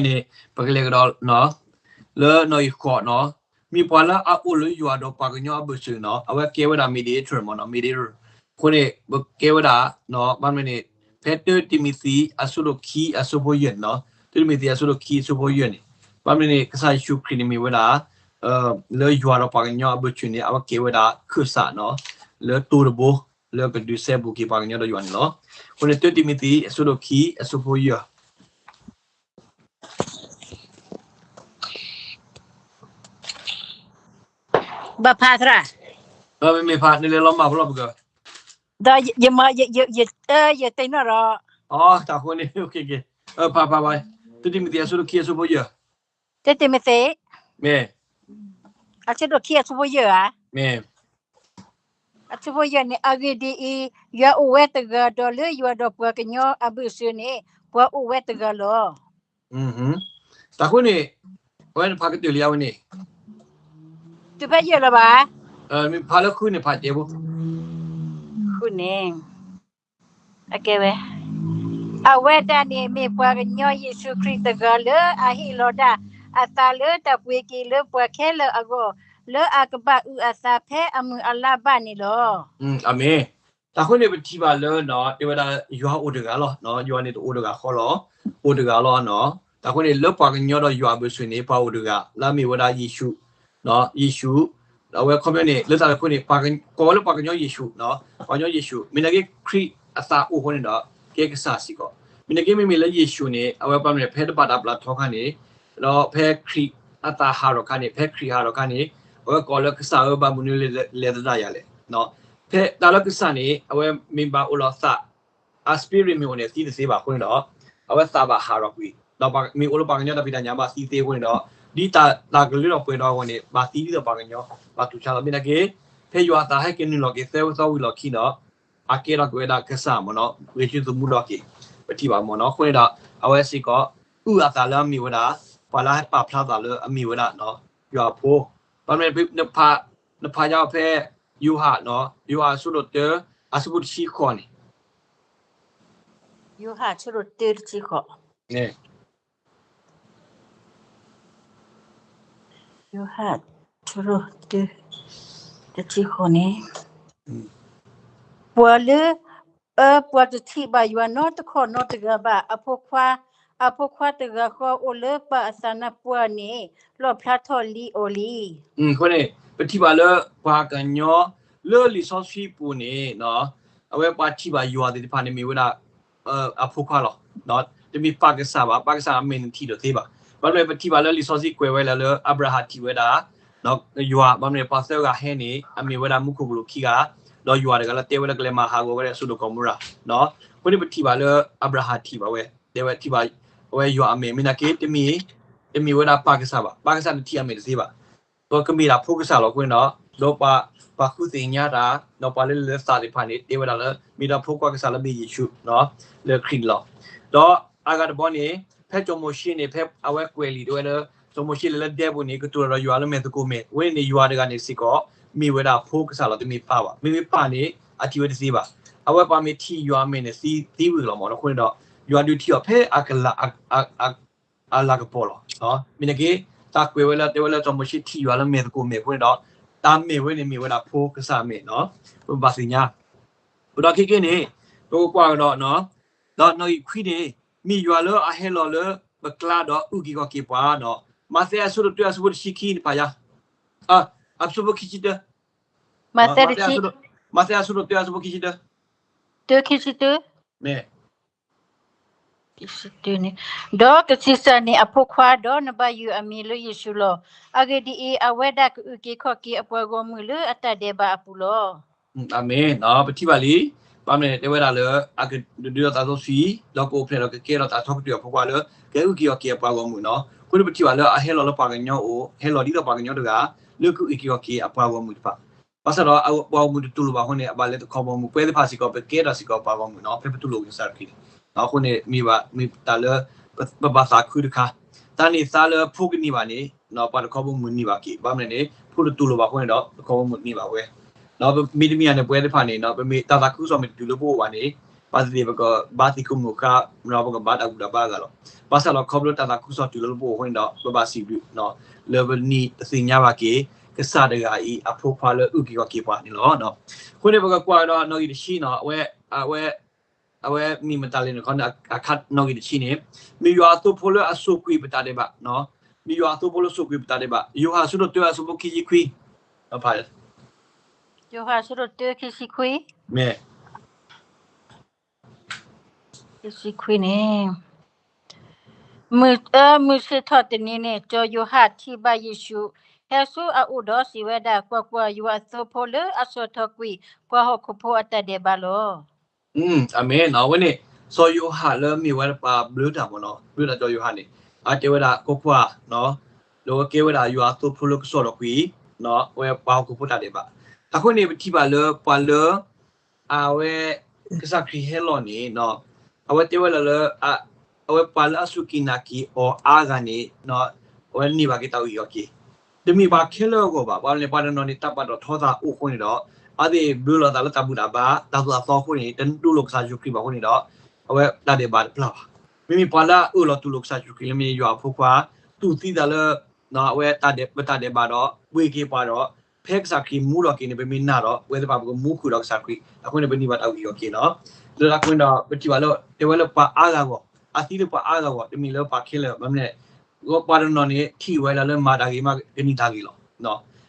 န့ၣ် ပကလဲၤကဒီး လၢနီၣ်ဂံၢ်ဃိးနီၤ, မ့ၢ်ပှၤလၢအအိၣ်လၢယွၤဒီးပှၤကညီအဘၢၣ်စၢၤနီၤ, အဝဲကဲဝဲဒၣ် mediator မ့ၢ်နီၤ, mediator. အဃိန့ၣ် ပကဲဝဲဒၣ် ဘၣ်မနုၤန့ၣ် ဖဲတၢတံၤမသ့း အဆၢဒိၣ်ခံ အဆၢဖိယဲၢ်န့ၣ်နီၤ, တၢတံၤမသ့း အဆၢဒိၣ်ခံ အဆၢဖိယဲၢ်န့ၣ်, ဘၣ်မနုၤန့ၣ် ကစၢ်ယ့ၣ်ၡူးခရံာ်န့ၣ်မ့ၢ်ဝဲဒၣ် လၢယွၤဒီးပှၤကညီအဘၢၣ်စၢၤန့ၣ် အဝဲကဲဝဲဒၣ်ခၢၣ်စးနီၤ, လၢတိၤတဘိ လၢကဒုးစဲဘူးက့ၤပှၤကညီဒီးယွၤန့ၣ်လီၤ. အဃိန့ၣ် တၢတံၤမသ့း အဆၢဒိၣ်ခံ အဆၢဖိယဲၢ် ဘၣ်ဖးသရၣ်, မ့မ့ၢ်ဖးန့ၣ်လဲၤလီၤမၢ်ဖဲလီၤပက, ဒီးယမ့ၢ်ယတ့ၢ်နီၣ်ဒီး, တၢ်ဃိန့ၣ်, ဖးဖးဘၣ်, တၢတံၤမသ့း အဆၢဒိၣ်ခံ အဆၢဖိယဲၢ်, တၢတံၤမသ့း မ့ၢ် အဆၢဒိၣ်ခံ အဆၢဖိယဲၢ်ဧါ, မ့ၢ် အဆၢဖိယဲၢ်န့ၣ် အဂ့ၢ်ဒ်အံၤ, ယွၤအိၣ်ဝဲတဂၤ, ဒီးလၢယွၤဒီးပှၤကညီအဘၢၣ်စၢၤန့ၣ် ပှၤအိၣ်ဝဲတဂၤလီၤ. တၢ်ဃိန့ၣ်, အဝဲန့ၣ်ဖးကတၢၢ်လံအဝဲန့ၣ်, တုၤဖဲယဲၢ်လၢၤဘၣ်, မ့ၢ်ဖးလၢဃုန့ၣ်ဖးတဲဘိ, ဃုန့ၣ်, အကဲဝဲ အဝဲဒၣ်န့ၣ်မ့ၢ်ပှၤကညီယ့ၣ်ၡူးခရံာ်တဂၤလၢအဟ့ၣ်လီၤဒၣ်အသးလၢတၢ်ပှ့ၤက့ၤလၢပှၤခဲလၢာ်အဂီၢ်, လၢအကဘၣ်အုၣ်အသးဖဲအမုၢ်အလါဘၣ်န့ၣ်လီၤ. အၤမ့ၣ်. တၢ်ဃိန့ၣ်ပထံၣ်ဘၣ်လၢ တဲဝဲဒၣ်ယွၤအိၣ်တဂၤလီၤ, ယွၤန့ၣ်တအိၣ်တဂၤဃီလီၤ, အိၣ်တဂၤလီၤ. တၢ်ဃိန့ၣ် လၢပှၤကညီဒီးယွၤအဘၢၣ်စၢၤန့ၣ် ပှၤအိၣ်တဂၤ လၢအမ့ၢ်ဝဲဒၣ်ယ့ၣ်ၡူး, ယ့ၣ်ၡူး, အဝဲခီပညီန့ၣ် လၢတၢ်န့ၣ်အဃိန့ၣ် ကိးဝဲလၢပှၤကညီယ့ၣ်ၡူး, ပှၤကညီယ့ၣ်ၡူး, မ့ၢ်နာ်က့ခရံာ်အသးအိၣ်အဃိန့ၣ်ဒီး ကဲကစၢ်စ့ၢ်ကီး, မ့ၢ်နာ်က့မ့မ့ၢ်လၢယ့ၣ်ၡူးန့ၣ် အဝဲပှၤမ့ၢ်ဖဲတဘၣ်တၢ်ပျၢ်ထီခါန့ၣ်, ဒီးဖဲခရံာ်အသးဟးထီၣ်ခါန့ၣ်, ဖဲခရံာ်ဟးထီၣ်ခါန့ၣ်, အဝဲကိးလၢကစၢ်ဧၢ ဘၣ်မနုၤလဲၣ်သဒၣ်ယၤလဲၣ်. ဖဲတၢ်လၢကစၢ်န့ၣ် အဝဲမ့ၢ်ဘၣ်အိၣ်လီၤသး အ spirit မ့ၢ်အိၣ်န့ၣ်သံတသ့ဘၣ်အဃိန့ၣ်ဒီး, အဝဲသးဘၣ်ဟးထီၣ်ကွံာ်, ဒီးမ့ၢ်အိၣ်လၢပှၤကညီတၢ်ဖံးတၢ်ညၣ်ဘၣ်သံသ့အဃိန့ၣ်ဒီး, ဒ်တၢ်ကလုၢ်ထီၣ်ပှဲၤထီၣ်အဂီၢ်န့ၣ် ဘၣ်သံဒ်သိးပှၤကညီ, ဘၣ်တူၢ်ဆါလီၤ. မ့ၢ်နာ်က့ ဖဲယွၤအသးဟဲက့ၤနုာ်လီၤက့ၤသၢဝီသီဝံၤလီၢ်ခံဒီး, အကဲထီၣ်က့ၤဝဲဒၣ်ကစၢ်မ့ၢ်နီၤ, ဂဲၤဆၢထၢၣ်သမူထီၣ်က့ၤ, ပထံၣ်ဘၣ်မ့ၢ်နီၤ. အဃိန့ၣ်ဒီး အဝဲစ့ၢ်ကီး အုၣ်အသးလၢအမ့ၢ်ဝဲဒၣ်, ပှၤလၢဟဲပာ်ဖျါသးလၢအမ့ၢ်ဝဲဒၣ် ယွၤအဖိ, ဘၣ်မနုၤ နဖးညါဖဲ ယိၤဟၣ်, ယိၤဟၣ်အဆၢဒိၣ်တၢ အဆၢဖိတဆံဃိးန့ၣ်, ယိၤဟၣ်အဆၢဒိၣ်တၢတဆံဃိး, ယိၤဟၣ်အဆၢဒိၣ်တၢ တဆံဃိးန့ၣ်, ပှၤလၢ အၢ ပှၤတထံၣ်ဘၣ်ယွၤနီတခီၣ်နီတဂၤဘၣ်, အဖိခွါ, အဖိခွါတဂၤဃီအိၣ်လၢပၢ်အသးနါပှၢ်န့ၣ် လီၣ်ဖျါထီၣ်လံအီၤလံ. အဃိန့ၣ် ပထံၣ်ဘၣ်လၢပှၤကညီ လၢလံာ်စီဆှံပူၤန့ၣ်, အဝဲပှၤထံၣ်ဘၣ်ယွၤသ့ၣ်တဖၣ်န့ၣ်မ့ၢ်ဝဲဒၣ် အဖိခွါလီၤ. တမ့ၢ်ပၢ်ကစၢ်ဘၣ်, ပၢ်ကစၢ်အမဲာ်န့ၣ်ထံၣ်ဒီးသ့ဘၣ်. ဘၣ်မနုၤပထံၣ်ဘၣ်လၢလံာ်စီဆှံကွဲးဝဲလၢ လၢအၤဘြၤဟၣ်ထံၣ်ဝဲဒၣ် ယွၤ, ဘၣ်မနုၤပှၤသၢဂၤဟဲန့ၣ် အမ့ၢ်ဝဲဒၣ်မူခိၣ်ကလူးခံဂၤ, ဒီးယွၤတဂၤလၢတဲဝဲဒၣ်ကလဲၤမၤဟးဂီၤဝဲဒၣ်စိၤဒိၣ်ကီၤမူရၤ. အဃိန့ၣ်ပထံၣ်ဘၣ်လၢအၤဘြၤဟၣ်ထံၣ်ဘၣ်ဝဲ, တဲဝဲထံၣ်ဘၣ်ဝဲယွၤအမဲာ်, မ့ၢ်နာ်က့ တမ့ၢ်, တမ့ၢ်ဝဲဒၣ်ပၢ်ကစၢ်ဘၣ်, ပၢ်ကစၢ်န့ၣ်ထံၣ်အမဲာ်တသ့ဘၣ်. ပကမ့ၢ်ဒၣ်ဖိကစၢ်လီၤအဃိန့ၣ်ဒီး, ဒီးပှၤဃုသ့ၣ်ညါတၢ်, ဒီးပှၤလၢလဲၤသးသ့ၣ်တဖၣ်န့ၣ် တဲဝဲဒၣ်လၢ မ့ၢ်ဒၣ်ဖိခွါကစၢ်လၢမ့ၢ်ယ့ၣ်ၡူး, လၢခရံာ်န့ၣ်လီၤ. ဒီးအဂၤတဘီန့ၣ် ဖဲစီၤမိၤၡ့န့ၣ် ဖဲအဝဲကွဲးလံာ်တဲဝဲလၢ စီၤမိၤၡ့လဲၤလၢဒဲပူၤန့ၣ် ကတိၤတၢ်ဒီးယွၤလၢမဲာ်သကိးမဲာ်, အဝဲန့ၣ်ယွၤတဂၤန့ၣ်စ့ၢ်ကီး မ့ၢ်ဝဲဒၣ်ဖိကစၢ်လီၤ, တမ့ၢ်ပၢ်ဘၣ်. မ့မ့ၢ်ပၢ်န့ၣ် အထံၣ်ဝဲတသ့ဘၣ်. အဝဲပှၤမ့ၢ်ထံၣ်ယွၤအမဲာ်န့ၣ်သံဝံၤလီၤမ့ၢ်နီၤ. အဃိန့ၣ်ဒီး ယွၤဒုးထံၣ်အီၤဖဲအကလၤ အလၤကပီၤလီၤ. မ့ၢ်နာ်က့ တၢ်ကွဲးဝဲလၢ တဲဝဲလၢစီၤမိၤၡ့ထံၣ်ယွၤလၢမဲာ်သကိးမဲာ်အဃိန့ၣ်ဒီး တၢ်မဲာ်ဝဲန့ၣ်မ့ၢ်ဝဲဒၣ်ဖိကစၢ်အမဲာ်နီၤ. ပဘၣ်သ့ၣ်ညါ, ဒီးခဲကနံၣ်အံၤန့ၣ် ပကကွၢ်ကဒီး, ဒီးနီၣ်ဂံၢ်ခွံန့ၣ် မ့ၢ်ယွၤလၢအဟဲလီၤလၢပကျါဒီးအုၣ်က့ၤခီၣ်က့ၤပှၤနီၤ. မးသဲအဆၢဒိၣ်တၢအဆၢဖိတဆံခံန့ၣ်ဖးယါ, အဆၢဖိခံဆံတၢ မးသဲတဆံ, မးသဲအဆၢဒိၣ်တၢအဆၢဖိခံဆံတၢ, တၢခံဆံတၢ, မ့ၢ် ခံဆံတၢန့ၣ်, ဒီးကဆံးစၢ်န့ၢ်အဖိခွါ, ဒီးနဘၣ်ယုၢ်အမံၤလၢယ့ၣ်ၡူးလီၤ. အဂ့ၢ်ဒ်အံၤ, အဝဲဒၣ်ကအုၣ်က့ၤခီၣ်က့ၤအပှၤဂီၢ်မုၢ်လၢအတၢ်ဒဲးဘးအပူၤလီၤ. အၤမ့ၣ်, ပထံၣ်ဘၣ်လံ, ဘၣ်မနုၤလဲၣ် တဲဝဲဒၣ်လၢ အကဒုးဒုးဒီးသးစီဆှံ, ဒီးကအိၣ်ဖျဲၣ်ဒီးကကဲထီၣ်တၢ်ထီကတၢၢ်အဖိခွါလၢ ကအုၣ်က့ၤခီၣ်က့ၤအပှၤဂီၢ်မုၢ်နီၤ. အဃိန့ၣ်ပထံၣ်ဘၣ်လၢအဟဲလီၤလၢပှၤကညီအအိၣ်, ဟဲလီၤဒ်သိးပှၤကညီတဂၤ, လၢကအုၣ်က့ၤခီၣ်က့ၤအပှၤဂီၢ်မုၢ်တဖၣ်. ဘၣ်ဆၣ်ဒီးပှၤဂီၢ်မုၢ်တတူၢ်လိာ်ဘၣ်အဃိန့ၣ် အဘၣ်လဲၤတခီဘီမုၢ်, ပဝဲသ့ၣ်တဖၣ်စ့ၢ်ကီး ပကဲထီၣ်စ့ၢ်ကီးပှၤဂီၢ်မုၢ်နီၤ, ဖဲပတူၢ်လိာ်ကစၢ်ခရံာ်န့ၣ်. အဃိန့ၣ် မ့ၢ်ဘၣ် မ့ၢ်တၢ်လၢ ပဘၣ်သးခုတခါ, တၢ်န့ၢ်သါလၢဖိကန့ၢ်ဘၣ်န့ၣ် ပှၤတခီဘီမုၢ်န့ၢ်ဘၣ်က့ၤ, ဘၣ်မနုၤလဲၣ်န့ၣ် ဖိတတူၢ်လိာ်ဘၣ်အဃိန့ၣ်ဒီး တခီဘီမုၢ်န့ၢ်ဘၣ်ဝဲ. ဒီးမ့တမ့ၢ်န့ၣ် ပဝဲသ့ၣ်တဖၣ်န့ၣ် ပမ့ၢ်တၢ်သးခုကစီၣ်မ့ၢ်တတုၤလၢပအိၣ်ဘၣ်န့ၣ် ဘၣ်သ့ၣ်သ့ၣ်ပကဘါသံးခိၣ်မုၢ်ဃါ, ပကဘါတၢ်ဘူၣ်တၢ်ဘါအဂၤလီၤ. ဘၣ်ဆၣ်ဒီးခီဖျိတၢ်သးခုကစီၣ်တုၤလၢပအိၣ်အဃိန့ၣ်ဒီး ပဘၣ်စံးဘျုး လၢပနံၤသ့ၣ်ညါဘၣ်က့ၤ ကစၢ်တဂၤအံၤအဖိခွါလၢအုၣ်က့ၤခီၣ်က့ၤပှၤန့ၣ်လီၤ. အဃိန့ၣ် ပကကွၢ်ဒီးနီၣ်ဂံၢ်တဆံနီၤ, အဝဲ အဝဲ အဝဲမ့ၢ်မတၤလဲၣ်န့ၣ် အခါနီၣ်ဂံၢ်တဆံန့ၣ်, မ့ၢ်ယွၤအသိဖိလၢအစိာ်ကွံာ်ပတၢ်ဒဲးဘး, မ့ၢ်ယွၤအသိဖိလၢစိာ်ကွံာ်ပတၢ်ဒဲးဘး, ယိၤဟၣ်အဆၢဒိၣ်တၢ အဆၢဖိခံဆံခွံ, ယိၤဟၣ်အဆၢဒိၣ်တၢ ခံဆံခွံ, မ့ၢ် ခံဆံခွံန့ၣ်, မုၢ်ဆ့ၣ်ထီၣ်တနံၤန့ၣ် စီၤယိၤဟၣ်ထံၣ်ဘၣ်ယ့ၣ်ၡူး ဟဲဆူအအိၣ်ဒီးစံးဝဲဒၣ်, ကွၢ်ကွၢ်, ယွၤအသိဖိလၢအစိာ်ထီၣ်ကွံာ်ပှၤဟီၣ်ခိၣ်ဖိအတၢ်ဒဲးဘးလီၤ. အၤမ့ၣ်, အဝဲန့ၣ် စီၤယိၤဟၣ်လၢမ့ၢ်ဝဲပှၤဘျၢတၢ်မ့ၢ်နီၤ, ဘျၢတၢ်စီၤယိၤဟၣ်န့ၣ်, အတဲဝဲဒၣ်ကွၢ်ကွၢ်, ဒီးအဝဲကဲဝဲဒၣ်ယွၤအသိဖိလၢကစိာ်ထီၣ်ကွံာ် အဝဲပှၤဟီၣ်ခိၣ်ဖိတၢ်ဒဲးဘး. အဃိန့ၣ် ပထံၣ်ဘၣ်လၢပှၤလၢ အဝဲ ကစၢ်ခရံာ်ဟဲလီၤန့ၣ်, အဝဲတဲဝဲဒၣ်လၢ အဝဲပှၤလၢအစူၢ်က့ၤနာ်က့ၤအီၤအါဂၤန့ၣ် အဝဲန့ၢ်ဘၣ်က့ၤတၢ်အုၣ်က့ၤခီၣ်က့ၤ, တမ့ၢ်ပှၤခဲလၢာ်အဂီၢ်ဘၣ်. ဘၣ်မနုၤလဲၣ် ပှၤတနီၤန့ၣ် တၢ်ပာ်ထီၣ်ထီသးအိၣ်အဃိန့ၣ်ဒီး အဝဲသ့ၣ်ဘျၢလီၤသးလၢတၢ်ဘူၣ်တၢ်ဘါ တၢ်သိၣ်တၢ်သီအဃိန့ၣ် တတူၢ်လိာ်ကစၢ်ယ့ၣ်ၡူးခရံာ်ဘၣ်အဃိန့ၣ်ဒီး အဝဲတၢ်ဒဲးဘးတပျၢ်ဘၣ်. မ့မ့ၢ်ပှၤလၢအအၢၣ်လီၤတူၢ်လိာ်ကစၢ်ယ့ၣ်ၡူးခရံာ်လၢမ့ၢ်ယွၤအဖိခွါ တူၢ်သံသးလၢ အဝဲပတၢ်ဒဲးဘးဒီး ပှ့ၤက့ၤပှၤဒီး ဖဲကစၢ်ခရံာ်မူထီၣ်က့ၤန့ၣ် ပမ့ၢ်နာ်ဒီး ပဝဲသ့ၣ်တဖၣ်ပကမူဃုာ်ဒီးကစၢ်ခရံာ် အဃိန့ၣ် ပန့ၢ်ဘၣ်တၢ်အုၣ်က့ၤခီၣ်က့ၤလီၤ. လၢအဃိန့ၣ်ဒီး ပထံၣ်ဘၣ်လၢ တဲဝဲလၢပှၤအါဂၤအဂီၢ်, အသံလၢပှၤအါဂၤအဂီၢ်, တမ့ၢ်လၢပှၤခဲလၢာ်, ဘၣ်မနုၤလဲၣ် ပှၤတနီၤန့ၣ် ထံၣ်ဝဲဒၣ်လၢမၤတၢ်ဂ့ၤမးကန့ၢ်တၢ်ဂ့ၤလီၤ.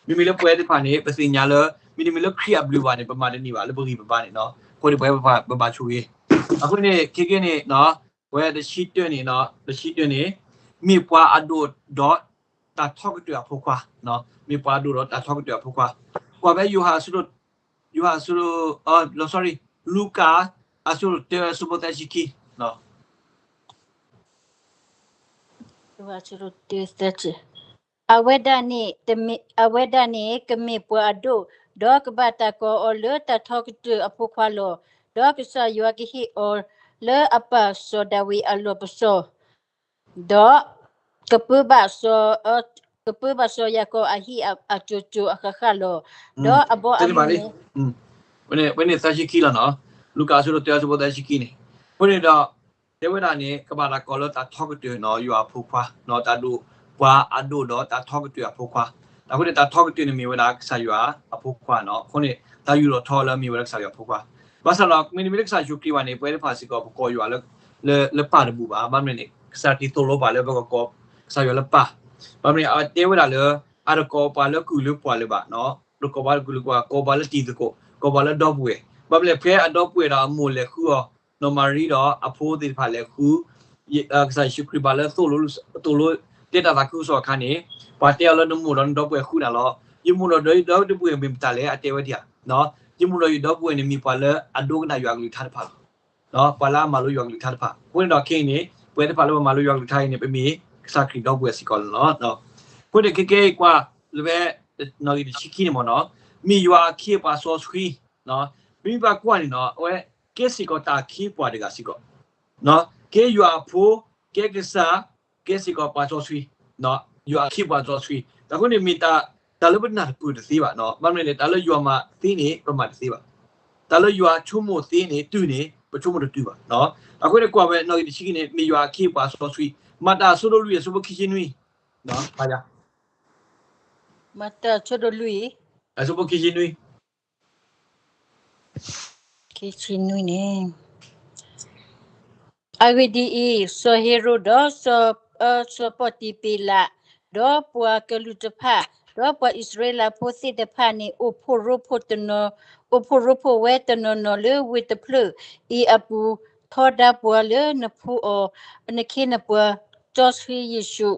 မ့မ့ၢ်လၢပဝဲသ့ၣ်တဖၣ်န့ၣ် ပသ့ၣ်ညါလၢ မ့တမ့ၢ်လၢခရံာ်အဘျုးဘၣ်န့ၣ် ပမၤတန့ၢ်ဘၣ်လၢပဂံၢ်ပဘါန့ၣ်, အဃိန့ၣ်ပဝဲပဘၣ်ဆိၣ်ဂ့ၤ. အဃိန့ၣ် ခဲကနံၣ်န့ၣ် ပဝဲတဆံတၢန့ၣ်, တဆံတၢန့ၣ် မ့ၢ်ပှၤအဒိၣ်ဒီးတၢ်ထီကတၢၢ်အဖိခွါ, မ့ၢ်ပှၤအဒိၣ်ဒီးတၢ်ထီကတၢၢ်အဖိခွါ, ကွၢ်ဖဲယိၤဟၣ်အဆၢဒိၣ်, ယိၤဟၣ်အဆၢဒိၣ်, လီၤ sorry, လူၤကၣ် အဆၢဒိၣ်တၢ အဆၢဖိသၢဆံခံ အဝဲဒၣ်န့ၣ်, အဝဲဒၣ်န့ၣ်ကမ့ၢ်ပှၤအဒိၣ်, ဒီးကဘၣ်တၢ်ကိးအီၤလၢတၢ်ထီကတၢၢ်အဖိခွါလီၤ. ဒီးကစၢ်ယွၤကဟ့ၣ်အီၤလၢအပၢ်စီၤဒၤဝံးအလီၢ်ပစီၢ်, ဒီးကပၢဘၣ်စီၤ, ကပၢဘၣ်စီၤယၤကိာ်အဟံၣ်အစိၤစိၤအဃၣ်ဃၣ်လီၤ. ဒီးအဘီအမုၢ်န့ၣ်, ဝဲန့ၣ်သၢဆံခံလီၤနီၤ, လူၤကၣ်အဆၢဒိၣ်တၢ အဆၢဖိသၢဆံခံန့ၣ်, အဃိန့ၣ်ဒီး တဲဝဲဒၣ်န့ၣ် ကဘၣ်တၢ်ကိးလၢတၢ်ထီကတၢၢ်နီၤ ယွၤအဖိခွါ, တၢ်ဒိၣ်, ပှၤအဒိၣ်ဒီးတၢ်ထီကတၢၢ်အဖိခွါ. အဃိန့ၣ် တၢ်ထီကတၢၢ်န့ၣ်မ့ၢ်ဝဲဒၣ်ကစၢ်ယွၤအဖိခွါနီၤ, အဃိန့ၣ် တၢ်ယူၢ်ထီၣ်ထီလၢအမ့ၢ်ဝဲဒၣ်ကစၢ်ယွၤအဖိခွါ. ဘၣ်ဆၣ်ဒီး မ့တမ့ၢ်လၢကစၢ်ယ့ၣ်ၡူးခရံာ်ဘၣ်န့ၣ် ပဝဲသ့ၣ်တဖၣ်စ့ၢ်ကီး ပကိးယွၤလၢ, လၢပၢ်တဘူၣ်ဘၣ်. ဘၣ်မနုၤလဲၣ်န့ၣ် ကစၢ်ခရံာ်သိၣ်လိပှၤလၢပကကိးကစၢ်ယွၤလၢပၢ်. ဘၣ်မနုၤလဲၣ် အတဲဝဲဒၣ်လၢ အတကိးပှၤလၢကုၢ်လၢပှၤလၢၤဘၣ်, တကိးပှၤလၢကုၢ်လၢပှၤ, ကိးပှၤလၢတံၤသကိး, ကိးပှၤလၢဒီပုၢ်ဝဲၢ်. ဘၣ်မနုၤလဲၣ် ဖဲအဒီပုၢ်ဝဲၢ်ဒီးအမိၢ်လဲၤဃုအီၤ, နီၢ်မၤရံဒီးအဖိသ့ၣ်တဖၣ်လဲၤဃု ကစၢ်ယ့ၣ်ၡူးခရံာ်ဘၣ်လၢသိၣ်လိ, သိၣ်လိတဲတၢ်သးခုကစီၣ်အခါန့ၣ်, ပှၤတဲအီၤလၢနမိၢ်ဒီးနဒီပုၢ်ဝဲၢ်ဃုနၤလီၤ. ယမိၢ်ဒီးယဒီပုၢ်ဝဲၢ်မ့ၢ်မတၤလဲၣ် အတဲဝဲဒၣ်ဧါ. ယမိၢ်ဒီးယဒီပုၢ်ဝဲၢ်န့ၣ် မ့ၢ်ပှၤလၢအဒိကနၣ်ယွၤကလုၢ်ကထါတဖၣ်လီၤ. ပှၤလၢအမၤလိယွၤကလုၢ်ကထါတဖၣ်. အဃိန့ၣ်ဒီးခဲအံၤန့ၣ် ပဝဲသ့ၣ်တဖၣ်လၢပမၤလိယွၤကလုၢ်ကထါအံၤန့ၣ် ပမ့ၢ်ကစၢ်ခရံာ်ဒီပုၢ်ဝဲၢ်စ့ၢ်ကီးလီၤ. အဃိန့ၣ် ခဲကနံၣ်အံၤကွၢ်လၢဖဲ နီၣ်ဂံၢ်တဆံခံန့ၣ်မ့ၢ်နီၤ, မ့ၢ်ယွၤအခ့အပှၤစီဆှံ, မ့မ့ၢ်ဘၣ်ကွၢ်န့ၣ်နီၤ အဝဲကဲစ့ၢ်ကီးတၢ်အခ့အပှၤတဂၤစ့ၢ်ကီး, ကဲယွၤအဖိ, ကဲကစၢ်, ကဲစ့ၢ်ကီးပှၤစီဆှံ, ယွၤအခ့အပှၤစီဆှံ. အဃိန့ၣ်မ့ၢ်တၢ်, တၢ်လၢပနၢ်တပၢၢ်တသ့ဘၣ်. ဘၣ်မနုၤလဲၣ် တၢ်လၢယွၤမၤသ့န့ၣ် ပမၤတသ့ဘၣ်. တၢ်လၢယွၤဆိကမိၣ်သ့န့ၣ် တုၤန့ၣ် ပဆိကမိၣ်တတုၤဘၣ်. အဃိန့ၣ်ကွၢ်ဝဲနီၣ်ဂံၢ်တဆံခံန့ၣ် မ့ၢ်ယွၤအခ့အပှၤစီဆှံ, မၤတၢ်အဆၢဒိၣ်လွံၢ်အဆၢဖိခံဆံနွံ, မၤတၢ်အဆၢဒိၣ်လွံၢ်, အဆၢဖိခံဆံနွံ ခံဆံနွံန့ၣ်, အဂ့ၢ်ဒ်အံၤ, စီၤဟ့ရိၣ်ဒီး စီၤပီၣ်တံးပ့ၤလး, ဒီးပှၤကလူးတဖၣ်, ဒီးပှၤအံၣ်စရ့လးဖိသ့ၣ်တဖၣ်န့ၣ် အိၣ်ဖှိၣ်ရိဖှိၣ်တနီၤ, အိၣ်ဖှိၣ်ရိဖှိၣ်ဝဲတနီၤနီၤလၢဝ့ၢ်တဖျၢၣ်အံၤအပူၤ, ထီဒါပှၤလၢနဖိအီၤ, နခ့နပှၤစီဆှံယ့ၣ်ၡူး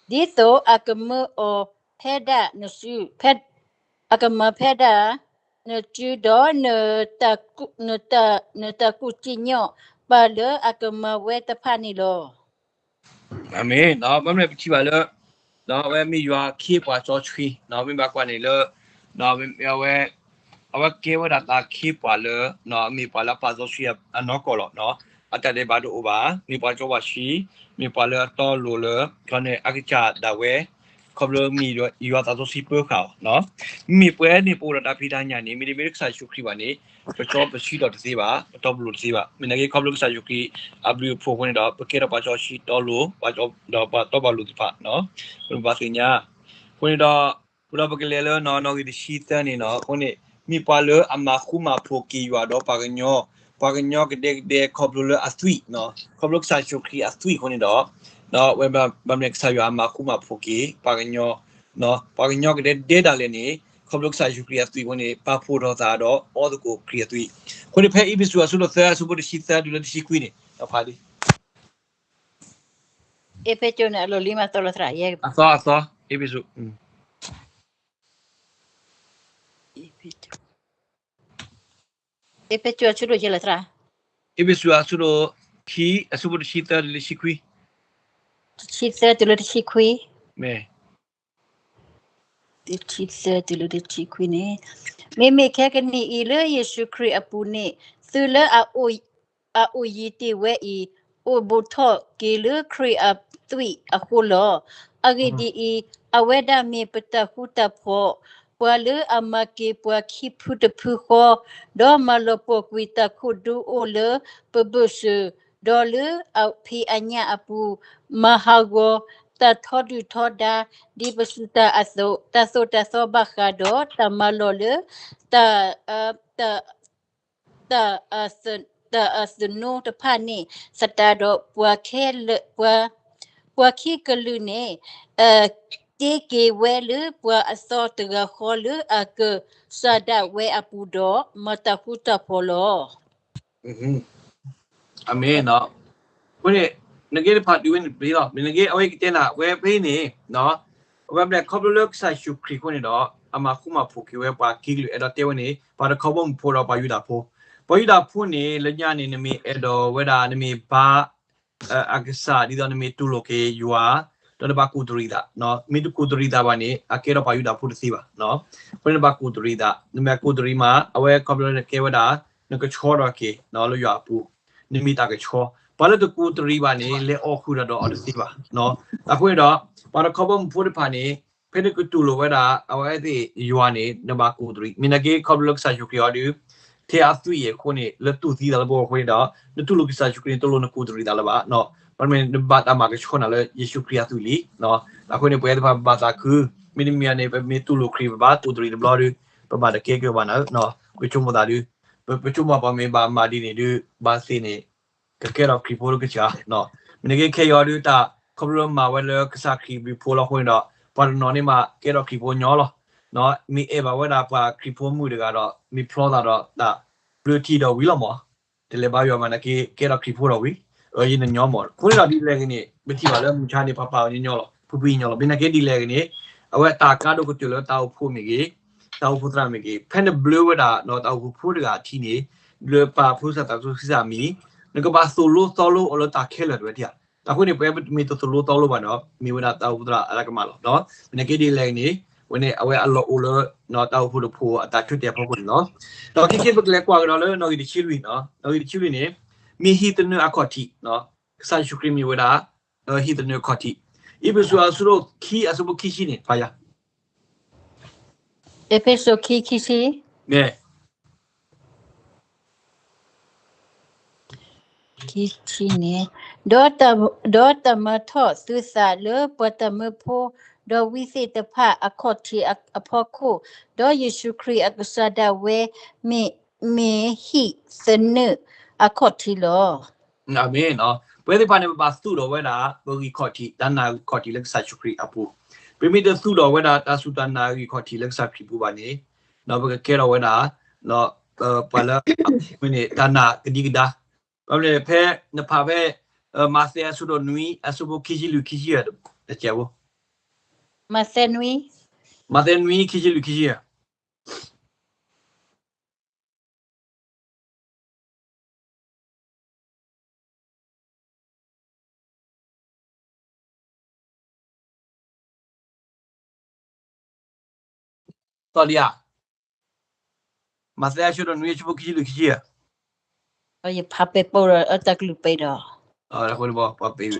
ဒ်သိးအကမၢအီၤဖဲဒၣ်နစု, အကမၤဖဲဒၣ်နစုဒီး နတၢ်ကူၣ်စံၣ်ညီၣ်ပာ်လၢအကမၤဝဲတဖၣ်န့ၣ်လီၤ. အၤမ့ၣ်, ဘၣ်မနုၤပထံၣ်ဘၣ်လၢ အဝဲမ့ၢ်ယွၤအခ့အပှၤစီဆှံ, မ့ၢ်ဘၣ်ကွၢ်န့ၣ်လၢ အဝဲ အဝဲကဲဝဲဒၣ်တၢ်အခ့အပှၤလၢ မ့ၢ်ပှၤလၢအပာ်စီဆှံအနီၢ်ကီၢ်လီၤ. အတၢ်ဒဲးဘးတအိၣ်ဘၣ်, မ့ၢ်ပှၤစီပှၤဆှံ, မ့ၢ်ပှၤလၢအတီအလိၤလၢ ခီန့ၣ်အကစၢ်ဒၣ်ဝဲ, ခီဖျိမ့ၢ်ယွၤသးစီဆှံပၢဃာ်အီၤ. မ့မ့ၢ်ပဝဲန့ၣ်ပအိၣ်ဒီးတၢ်ဖံးတၢ်ညၣ်န့ၣ် မ့တမ့ၢ်လၢကစၢ်ယ့ၣ်ၡူးခရံာ်ဘၣ်န့ၣ် ပကၠီပဆံးတီၤတသ့ဘၣ်, ပတီပလိၤတသ့ဘၣ်. မ့ၢ်နာ်က့ ခီဖျိကစၢ်ယ့ၣ်ၡူးခရံာ်အဘျုးအဖှိၣ်အဃိန့ၣ်ဒီး ပကဲထီၣ်ပှၤကၠီဆံးတီလိၤ, ဒီးပှၤတီပလိၤသ့ၣ်တဖၣ်, ပဘၣ်သ့ၣ်ညါ. အဃိန့ၣ်ဒီး ဃိဒီးပကလဲၤလၢနီၣ်ဂံၢ်တဆံသၢန့ၣ်နီၤ, အဃိန့ၣ် မ့ၢ်ပှၤလၢအမၤဃူမၤဖိးက့ၤယွၤဒီးပှၤကညီ, ပှၤကညီကဒဲကဒဲခီဖျိလၢအသွံၣ်, ခီဖျိကစၢ်ယ့ၣ်ၡူးခရံာ်အသွံၣ်အဃိန့ၣ်ဒီး, ဝဲဘၣ်မ့ၢ်ကစၢ်ယွၤအမၤဃူမၤဖိးက့ၤ ပှၤကညီ, ပှၤကညီကဒဲဒဲဒၣ်လဲာ်န့ၣ် ခီဖျိကစၢ်ယ့ၣ်ၡူးခရံာ်အသွံၣ်အဃိန့ၣ် ပာ်ဖှိၣ်ထီၣ်သးဒီးအီသကိးခရံာ်အသွံၣ်. အဃိန့ၣ် ဖဲအ့းဖ့းစူးအဆၢဒိၣ်သၢ အဆၢဖိတဆံသၢတုၤလၢတဆံခွံန့ၣ် ဖးလံ. အ့းဖ့းစူးန့ၣ် အလီၢ်လံမးသီလီၤသရၣ်, အသီ, အသီ, အ့းဖ့းစူး, အ့းဖ့းစူးအဆၢဒိၣ်ယဲၢ်လီၤသရၣ်. အ့းဖ့းစူးအဆၢဒိၣ်ခံ အဆၢဖိတဆံသၢတုၤလၢတဆံခွံ, တဆံသၢတုၤလၢတဆံခွံ, တဆံသၢတုၤလၢတဆံခွံန့ၣ်, မ့မ့ၢ်ခဲကနံၣ်အံၤလၢယ့ၣ်ၡူးခရံာ်အပူၤန့ၣ်, သုလၢအအိၣ်ယံၤတ့ၢ်ဝဲအံၤ, အိၣ်ဘူးထီၣ်က့ၤလၢခရံာ်အသွံၣ်အဃိလီၤ. အဂ့ၢ်ဒ်အံၤ, အဝဲဒၣ်မ့ၢ်ပတၢ်ဃူတၢ်ဖိး, ပှၤလၢအမၤက့ၤပှၤခံဖုတဖုဃီ, ဒီးမၤလီၤပှီၢ်ကွံာ်တၢ်ခိၣ်ဒူအိၣ်လၢပဘၢၣ်စၢၤ, ဒီးလၢအဖံးအညၣ်အပူၤ, မၤဟးဂီၤတၢ်ထီဒုၣ်ထီဒါ, ဒ်ပစူးတၢ်အသိး, တၢ်သိၣ်တၢ်သီဘၣ်ဃးဒီးတၢ်မၤလီၢ်လၢ တၢ် တၢ်အသနူတဖၣ်န့ၣ် သတးဒီး ပှၤခံကလုာ်န့ၣ် တ့က့ၤဝဲလၢပှၤအသီတဂၤဃီလၢအကစၢ်ဒၣ်ဝဲအပူၤဒီး မၤတၢ်ဃူတၢ်ဖိးလီၤ. အၤမ့ၣ်. အဃိန့ၣ် နက့တဖးတုၤဝဲန့ၣ်တဘျီလီၤ. မ့ၢ်နက့အဝဲကတဲနၤ ဝဲဖဲအံၤန့ၣ် အဝဲဘျဲၣ်ခီဖျိလၢကစၢ်ယ့ၣ်ၡူးခရံာ်အဃိန့ၣ်ဒီး အမၤဃူမၤဖိးက့ၤဝဲပှၤခံကလုာ် အဲၣ်ဒိးတဲဝဲန့ၣ် ပှၤတခီဘီမုၢ်ဖိဒီးပှၤယူဒၤဖိ, ပှၤယူဒၤဖိန့ၣ် လၢညါန့ၣ် နမ့ၢ်အဲၣ်ဒိးဝဲဒၣ် နမ့ၢ်ဘါ အကစၢ် ဒ်သိးနမ့ၢ်တူၢ်လိာ်က့ၤယွၤ ဒီးနဘၣ်ကူးတရံးသး, မ့ၢ်တကူးတရံးသးဘၣ်န့ၣ် အကဲထီၣ်ပှၤယူဒၤဖိတသ့ဘၣ်. အဃိန့ၣ်နဘၣ်ကူးတရံးသး, နမ့ၢ်ကူးတရံးမး အဝဲခီဖျိလၢနကဲဝဲဒၣ် နကဆှီထီၣ်က့ၤလၢယွၤအပူၤ, နမ့ၢ်တၢ်ကဆှီ, ပှၤလၢတကူးတရံးဘၣ်န့ၣ် လဲၤအီၣ်ဃုာ်ဒီးအီၤတသ့ဘၣ်. အဃိန့ၣ်ဒီး ပှၤတခီဘီမုၢ်ဖိတဖၣ်န့ၣ် ဖဲနကတူၢ်လိာ်ဝဲဒၣ် အဝဲသ့ၣ်ယွၤန့ၣ် နဘၣ်ကူးတရံး, မ့ၢ်နက့ခီဖျိလၢကစၢ်ယ့ၣ်ၡူးခရံာ်အီၤဒီး ထဲအသွံၣ်အံၤအဃိန့ၣ် လၢတူၢ်သံသးလၢပဂီၢ်အဃိန့ၣ်ဒီး နတူၢ်လိာ်ကစၢ်ယ့ၣ်ၡူးခရံာ်န့ၣ် တလိၣ်နကူးတရံးသးလၢၤဘၣ်. ဘၣ်မနုၤ နဘၣ်တၢ်မၤကဆှီနၤလၢယ့ၣ်ၡူးခရံာ်အသွံၣ်လံ. အဃိန့ၣ် ပဝဲသ့ၣ်တဖၣ်ဘၣ်သးခု, မ့တမ့ၢ်န့ၣ် ပမ့ၢ်တူၢ်လိာ်ခရံာ် ပဘၣ်ကူးတရံးတဘျီဒီး ပဘၣ်တကဲက့ၤဘၣ်နၤ, ပဆိကမိၣ်သးဒီး ပဆိကမိၣ်ပှၤမ့ၢ်ဘၣ်မၤဒ်န့ၣ်ဒီး ဘၣ်သ့ၣ်န့ၣ် ကကဲထီၣ်ခရံာ်ဖိလၢကစၢ်, မ့ၢ်နက့ခဲအံၤအီၤဒီး တၢ်ခီဖျိလၢမၤဝဲလၢကစၢ်ခရံာ်ဘျုးဖိလီၤအဃိန့ၣ်ဒီး ပှၤတနီၤန့ၣ်မးကဲထီၣ်ခရံာ်ဖိညီလီၤ. မ့ၢ်အဲၣ်ဘၣ်ဝဲဒၣ်ပှၤခရံာ်ဖိမုၣ်တဂၤဒီး မ့ၢ်ဖျီသးဒီးတၢ်ဘျၢထံဒီးဝံၤလီၤမး, တလဲၤဘါယွၤမး နက့ကဲထီၣ်ခရံာ်ဖိဒီးဝံၤ, ယနညီမး. အဃိန့ၣ်ဒီးဒ်လဲၣ်ဂ့ၤန့ၣ် ပထံၣ်ဘၣ်လၢမုၢ်ဆါန့ၣ် ပှၤပာ်အီၤညီညီလီၤ, ဖုဖုညီညီလီၤ. မ့ၢ်နက့ဒ်လဲၣ်ဂ့ၤန့ၣ် အဝဲတၢ်ကါဒိၣ်ကတၢၢ်လၢတၢ်အိၣ်ဖှိၣ်မ့ၢ်ဂ့ၤ, တၢ်အိၣ်ဖှိၣ်သရၣ်မ့ၢ်ဂ့ၤ, ဖဲနဘျၢဝဲဒၣ်ဒီးတၢ်အိၣ်ဖှိၣ်ဖိတဂၤအထံးန့ၣ် ဘျၢပာ်ဖုစၢ်သးစီဆှံစၢ်မံၤ, နကဘၣ်သိၣ်လိသီလိအီၤလၢတၢ်ခဲလၢာ်တဝဲတၢ်. အဃိန့ၣ် ပဝဲမ့ၢ်တသိၣ်လိသီလိဘၣ်ဒီး မ့ၢ်ဝဲဒၣ်တၢ်အိၣ်ဖှိၣ်သရၣ်အတၢ်ကမၣ်လီၤ. မ့ၢ်နက့ဒ်လဲၣ်ဂ့ၤန့ၣ် ဝဲန့ၣ် အဝဲအလီၢ်အိၣ်လၢ တၢ်အိၣ်ဖှိၣ်တဖှိၣ်အတၢ်ဆၢတဲာ်အဖီခိၣ်န့ၣ်လီၤ. ဒီးခဲကနံၣ်ပကလဲၤကွၢ်ကဒီးလၢနီၣ်ဂံၢ်တဆံလွံၢ်, နီၣ်ဂံၢ်တဆံလွံၢ်န့ၣ် မ့ၢ်ဟံးသနၢၣ်အခီၣ်ထံး, ကစၢ်ယ့ၣ်ၡူးခရံာ်မ့ၢ်ဝဲဒၣ် ဟံးသနၢၣ်အခီၣ်ထံး, အ့းဖ့းစူးအဆၢဒိၣ်ခံ အဆၢဖိခံဆံန့ၣ် ဖးယၤ အ့းဖ့းစူးခံ ခံဆံ, ခံဆံန့ၣ်, ဒီးတၢ်မၤထီၣ်သုသးလၢပှၤတၢ်မၢဖိ ဒီးဝံသ့ၣ်တဖၣ်အခီၣ်ထံးအဖီခိၣ်, ဒီးယ့ၣ်ၡူးခရံာ်အကစၢ်ဒၣ်ဝဲ မ့ၢ်ဟံးသနၢၣ်အခီၣ်ထံးလီၤ. အၤမ့ၣ်. ပဝဲသ့ၣ်တဖၣ်န့ၣ် ပဘၣ်သူၣ်ထီၣ်ဝဲဒၣ် ပဂံၢ်ခီၣ်ထံး တၢ်နာ်ဂံၢ်ခီၣ်ထံးလၢကစၢ်ယ့ၣ်ၡူးခရံာ်အပူၤ, ပမ့ၢ်တသူၣ်ထီၣ်ဝဲဒၣ် တၢ်စူၢ်တၢ်နာ်ဂံၢ်ခီၣ်ထံးလၢကစၢ်ခရံာ်ပူၤဘၣ်န့ၣ်, ပကကဲထီၣ်ဝဲဒၣ် ပှၤလၢ မ့ၢ်န့ၣ် တၢ်နာ်ကဒံကဒါ, ဘၣ်မနုၤလဲၣ် ဖဲနဖးဖဲ မးသဲအဆၢဒိၣ်နွံ အဆၢဖိခံဆံလွံၢ်ခံဆံယဲၢ်, တကဲးဖိ, မးသဲနွံ မးသဲနွံ ခံဆံလွံၢ်ခံဆံယဲၢ် သီလံဧါ, မးသဲအဆၢဒိၣ်နွံ အဆၢဖိခံဆံလွံၢ်ခံဆံယဲၢ်, ယဖးပဲာ်ပိာ်ဒီး အတၢ်ကလုၢ်ပဲာ်ဒီး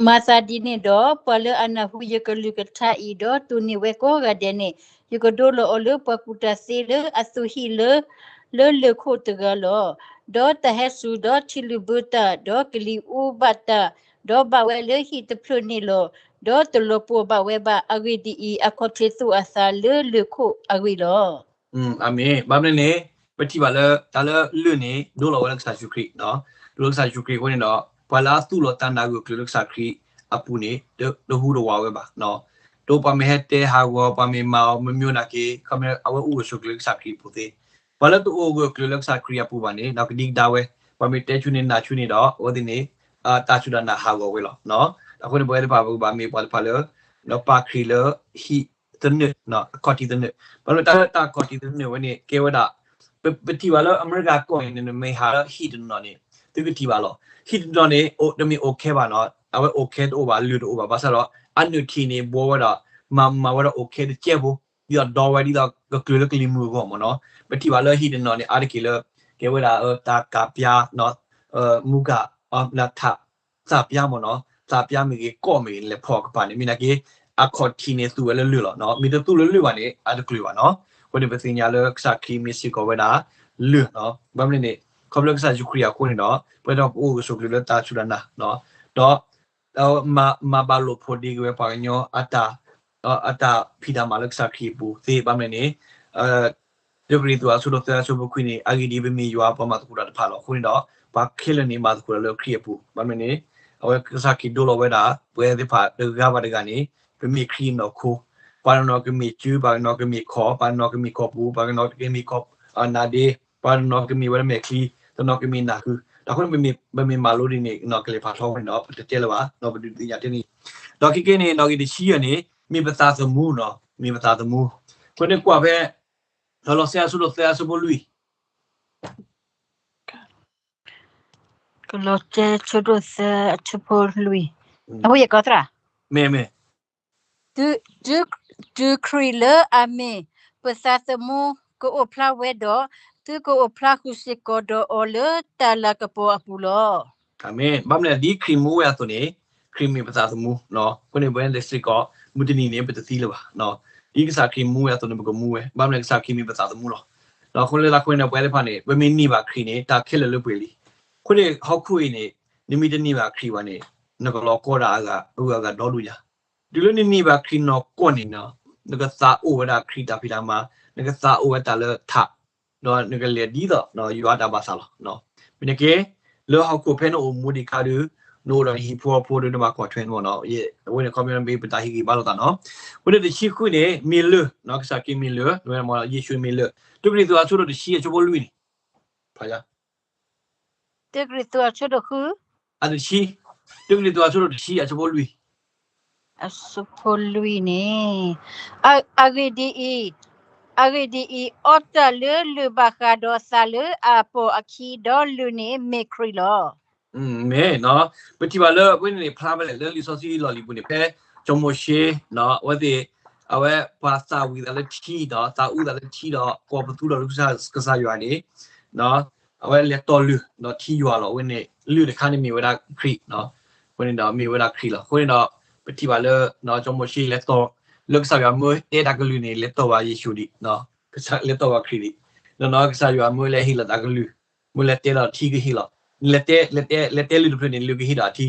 မၤသးဒ်န့ၣ်ဒီး ပှၤလၢအနၢ်ဟူယကလုၢ်ကထါအံၤ ဒီးတိၢ်န့ၢ်ဝဲကိးဂၤဒဲးန့ၣ် ယကဒိလီၤအီၤလၢပှၤကူၣ်တၢ်သ့လၢအသူၣ်ဟံၣ်လၢ လၢလၢၢ်ခိၣ်တဂၤလီၤ. ဒီးတၢ်ဟဲစူၤ, ဒီးထံလုၣ်ဘၢတၢ်, ဒီးကလံၤအူဘၣ်တၢ်, ဒီးဘၣ်ဝဲလၢဟံၣ်တဖျၢၣ်န့ၣ်လီၤ. ဒီးတလီၤပှီၢ်ဘၣ်ဝဲဘၣ်. အဂ့ၢ်ဒ်အံၤ, အခီၣ်ထံးသူၣ်အသးလၢလၢၢ်ခိၣ်အဂ့ၢ်လီၤ. အၤမ့ၣ်. ဘၣ်မနုၤန့ၣ် ပထံၣ်ဘၣ်လၢတၢ်လၢလၢၢ်န့ၣ် ဒိလီၤဝဲလၢကစၢ်ယ့ၣ်ၡူးခရံာ်, ဒိလီၤကစၢ်ယ့ၣ်ၡူးခရံာ်အဃိန့ၣ်ဒီး ပှၤလၢအသူၣ်လီၤတၢ်နာ်ဂၢၢ်ကျၢၤလၢကစၢ်ခရံာ်အပူၤန့ၣ် တဟူးတဝးဝဲဘၣ်. ဒီးပှၤမ့ၢ်ဟဲတဲဟးဂီၤ, ပှၤမ့ၢ်မၤအီၤမ့ၢ်မ့ၢ်နာ်က့ ခီမ့ၢ်အဝဲအိၣ်ဂၢၢ်ဆိးကျၢၤလၢကစၢ်ခရံာ်အပူၤသ့, ပှၤလၢတအိၣ်ဂၢၢ်ကျၢၤလၢကစၢ်ခရံာ်အပူၤဘၣ်န့ၣ် ဒီးကဒံကဒါဝဲ, ပှၤမ့ၢ်တဲဆူန့ၣ်နာ်ဆူန့ၣ်ဒီး အဝဲသ့ၣ်န့ၣ် တၢ်စူၢ်တၢ်နာ်ဟးဂီၤဝဲလီၤ. အဃိန့ၣ် ပဝဲသ့ၣ်တဖၣ်ပကဘၣ်မ့ၢ်ပှၤတဖၣ်လၢ ပာ်ခရံာ်လၢဟံၣ်သနၢၣ်, အခီၣ်ထံးသနၢၣ်. ဘၣ်မနုၤတၢ်လၢတၢ်ခီၣ်ထံးသနၢၣ်ဝဲန့ၣ် ကဲဝဲဒၣ် ပထံၣ်ဘၣ်လၢအမဲရကၤကီၢ်န့ၣ် နမ့ၢ်ဟးလၢဟံၣ်တနီၤန့ၣ် သုကထံၣ်ဘၣ်လီၤ. ဟံၣ်တနီၤန့ၣ် တမ့ၢ်အိၣ်ခဲဘၣ်နီၤ, အဝဲအိၣ်ခဲတအိၣ်ဘၣ်, လၢၢ်တအိၣ်ဘၣ်, ဘၣ်ဆၣ်ဒီး အနုၢ်ထံးန့ၣ် ဘှီဝဲဒီး မၤမၤဝဲဒီးအိၣ်ခဲတကဲဖိ, ဒ်သိးဒီဝဲဒ်သိးကကျၢၤလၢကလံၤမုၢ်အဂီၢ်မ့ၢ်နီၤ. ပထံၣ်ဘၣ်လၢဟံၣ်တနီၤန့ၣ် အါတက့ၢ်လၢ ကဲဝဲဒၣ်တၢ်ကးပၠါ, မူကၣ်, ထး, သးပၠါမ့ၢ်နီၤ, သးပၠါမ့ၢ်ဂ့ၤ ကီၢ်မ့ၢ်ဂ့ၤ လဲၤဖီၣ်ကပၤန့ၣ် မ့ၢ်နာ်က့ အခီၣ်ထံးန့ၣ်သူဝဲလၢလၢၢ်လီၤ. မ့ၢ်တသူလၢလၢၢ်ဘၣ်န့ၣ် အတကျၢၤဘၣ်နီၤ. အဃိန့ၣ် ပသ့ၣ်ညါလၢကစၢ်ခရံာ်မ့ၢ်စ့ၢ်ကီးဝဲဒၣ်လၢၢ်နီၤ. ဘၣ်မနုၤန့ၣ် ခီဖျိကစၢ်ယ့ၣ်ၡူးခရံာ်အဃိန့ၣ်ဒီး ပဝဲဒၣ်ပအိၣ်ဂၢၢ်ဆိးကျၢၤလၢတၢ်စူၢ်တၢ်နာ်, ဒီး မၤဘၣ်လိာ်ဖိးဒ့က့ၤဝဲပှၤကညီ အတၢ်ဖံးတၢ်မၤလၢကစၢ်ခရံာ်အပူၤသ့ ဘၣ်မနုၤန့ၣ် တၢကရံၣ်သူးအဆၢဒိၣ်သၢအဆၢဖိခွံန့ၣ် အဂ့ၢ်ဒ်အံၤ, ပမ့ၢ်ယွၤပှၤမၤသကိးတၢ်တဖၣ်လီၤ. အဃိန့ၣ်ဒီး ပှၤခဲလၢာ်န့ၣ်မၤသကိးတၢ်လၢခရံာ်အပူၤ, ဘၣ်မနုၤန့ၣ် အဝဲကစၢ်ခရံာ်ဒိလီၤဝဲဒၣ် ပဝဲသ့ၣ်တဖၣ်တဂၤဘၣ်တဂၤန့ၣ် ပမ့ၢ်ခရံာ်အနီၢ်ခိ, ပှၤတနီၤကမ့ၢ်စု, ပှၤတနီၤကမ့ၢ်ခီၣ်, ပှၤတနီၤကမ့ၢ်ခီၣ်ပူၤ, ပှၤတနီၤကမ့ၢ်ခီၣ်နးဒ့, ပှၤတနီၤကမ့ၢ်ဝဲဒၣ်မဲာ်ချံ, တနီၤကမ့ၢ်နၢ်ဃု, ဒီးအဃိန့ၣ် ပမ့ၢ်မၤလိဒ်န့ၣ် ကလဲၤဖးထီအဃိန့ၣ်ဒီး ပတတဲလၢၤဘၣ်, ပဒုးသ့ၣ်ညါတ့ၢ်န့ၣ်, ဒီးခဲကနံၣ်အံၤန့ၣ် နီၣ်ဂံၢ်တဆံယဲၢ်န့ၣ် မ့ၢ်ပသးသမူနီၤ, မ့ၢ်ပသးသမူ, အဃိန့ၣ်ကွၢ်ဖဲ ကလီးစဲအဆၢဒိၣ်သၢအဆၢဖိလွံၢ်, ကလီးစဲအဆၢဒိၣ်သၢအဆၢဖိလွံၢ်, အဝဲယကီသရၣ်, မ့ၢ်မ့ၢ်, တုၤခရံာ်လၢအမ့ၢ်ပသးသမူကအိၣ်ဖျါဝဲဒီး, သုကအိၣ်ဖျါဃုာ်စ့ၢ်ကီးဒီးအီၤလၢတၢ်လၤကပီၤအပူၤလီၤ. အၤမ့ၣ်. ဘၣ်မနုၤလဲၣ် ဒ်ခရံာ်မူဝဲအသိးန့ၣ် ခရံာ်မ့ၢ်ပသးသမူ, အဃိန့ၣ် ပဝဲသ့ၣ်စ့ၢ်ကီး မုၢ်တနံၤန့ၣ် ပတသံလၢၤဘၣ်. ဒ်ကစၢ်ခရံာ်မူဝဲအသိးန့ၣ် ပကမူဝဲ, ဘၣ်မနုၤလဲၣ် ကစၢ်ခရံာ်မ့ၢ်ပသးသမူလီၤ. အဃိလၢတၢ်အဃိန့ၣ် ပဝဲသ့ၣ်တဖၣ်န့ၣ် ပမ့ၢ်န့ၢ်ဘၣ်ခရံာ်န့ၣ် တၢ်ခဲလၢာ်လၢပှဲၤလံ. အဃိန့ၣ် ဟီၣ်ခိၣ်အံၤန့ၣ် နမ့ၢ်တန့ၢ်ဘၣ်ခရံာ်ဘၣ်န့ၣ် နကလီၤကီတၢ်အဂၤ အဂၤဒီဒိၣ်ညါ. တုၤလၢနန့ၢ်ဘၣ်ခရံာ်နီၢ်ကီၢ်န့ၣ် နကသးအိၣ်ဝဲဒၣ်ခရံာ်တၢ်ဖံးတၢ်မၤ, နကသးအိၣ်ဝဲတၢ်လၢထး, ဒီးနကလဲၤဒ်သိးယွၤတၢ်ဘၣ်သးလီၤ. မ့ၢ်နက့ လၢဟီၣ်ခိၣ်ဖဲနအိၣ်မူဒံးခါဒီး နအိၣ်ဒီးနဟံၣ်ဖိဃီဖိဒီး နဘၣ်ကွၢ်ထွဲမ့ၢ်နီၤ. အဝဲန့ၣ် ခီပညီမ့ၢ်ပတၢ်ဟ့ၣ်ဂံၢ်ဘါလိာ်သးနီၤ. အဃိန့ၣ် တဆံဃုန့ၣ် မ့ၢ်လၢၢ်, ကစၢ်ခရံာ်မ့ၢ်လၢၢ်, ယ့ၣ်ၡူးမ့ၢ်လၢၢ်. တၢကရံၣ်သူး အဆၢဒိၣ်တဆံ အဆၢဖိလွံၢ်န့ၣ်, တၢကရံၣ်သူး အဆၢဒိၣ်ဃု, အတဆံ, တၢကရံၣ်သူး အဆၢဒိၣ်တဆံ အဆၢဖိလွံၢ်, အဆၢဖိလွံၢ်န့ၣ်, အဂ့ၢ်ဒ်အံၤ, အဂ့ၢ်ဒ်အံၤ, အီစၢ်လၢလၢၢ်ဘၣ်ဃးဒီးသးလၢအပိာ်အခံ, ဒီးလၢၢ်န့ၣ်မ့ၢ်ခရံာ်လီၤ. မ့ၢ်, ပထံၣ်ဘၣ်လၢ အဝဲန့ၣ်န့ၣ် ဖျါဖဲလဲၣ် လၢလံာ်စီဆှံလီၢ်လံၤပူၤန့ၣ် ဖဲစီၤမိၤၡ့ အဝဲသ့ၣ် အဝဲပှၤသးဝံၣ်သးလၢထံဒီး သးအုးသးလၢထံဒီး ကိးပသူထီၣ်လၢကစၢ်ယွၤန့ၣ် အဝဲလဲၤတီၢ်လၢၢ်ဒီးထံယွၤလီၤ. အဝဲန့ၣ် လၢၢ်တခါန့ၣ်မ့ၢ်ဝဲဒၣ်ခရံာ်, အဃိန့ၣ်ဒီးမ့ၢ်ဝဲဒၣ်ခရံာ်လီၤ. အဃိန့ၣ်ဒီး ပထံၣ်ဘၣ်လၢ စီၤမိၤၡ့လဲၤတီၢ် လၢကစၢ်ယွၤမၢတဲတၢ်ကလုၢ်န့ၣ် လဲၤတီၢ်ဘၣ်ယ့ၣ်ၡူးဒံး, လဲၤတီၢ်ဘၣ်ခရံာ်ဒံး, ဒီးကစၢ်ယွၤမၢလဲၤဟ့ၣ်လီၤတၢ်ကလုၢ်, မၢလဲၤတဲဒီးထံကဟ့ၣ်လီၤ, လဲၤတဲ လဲၤတဲ လဲၤတဲလၢၢ်တဖျၢၣ်န့ၣ် လၢၢ်ကဟ့ၣ်ဒီးအထံ,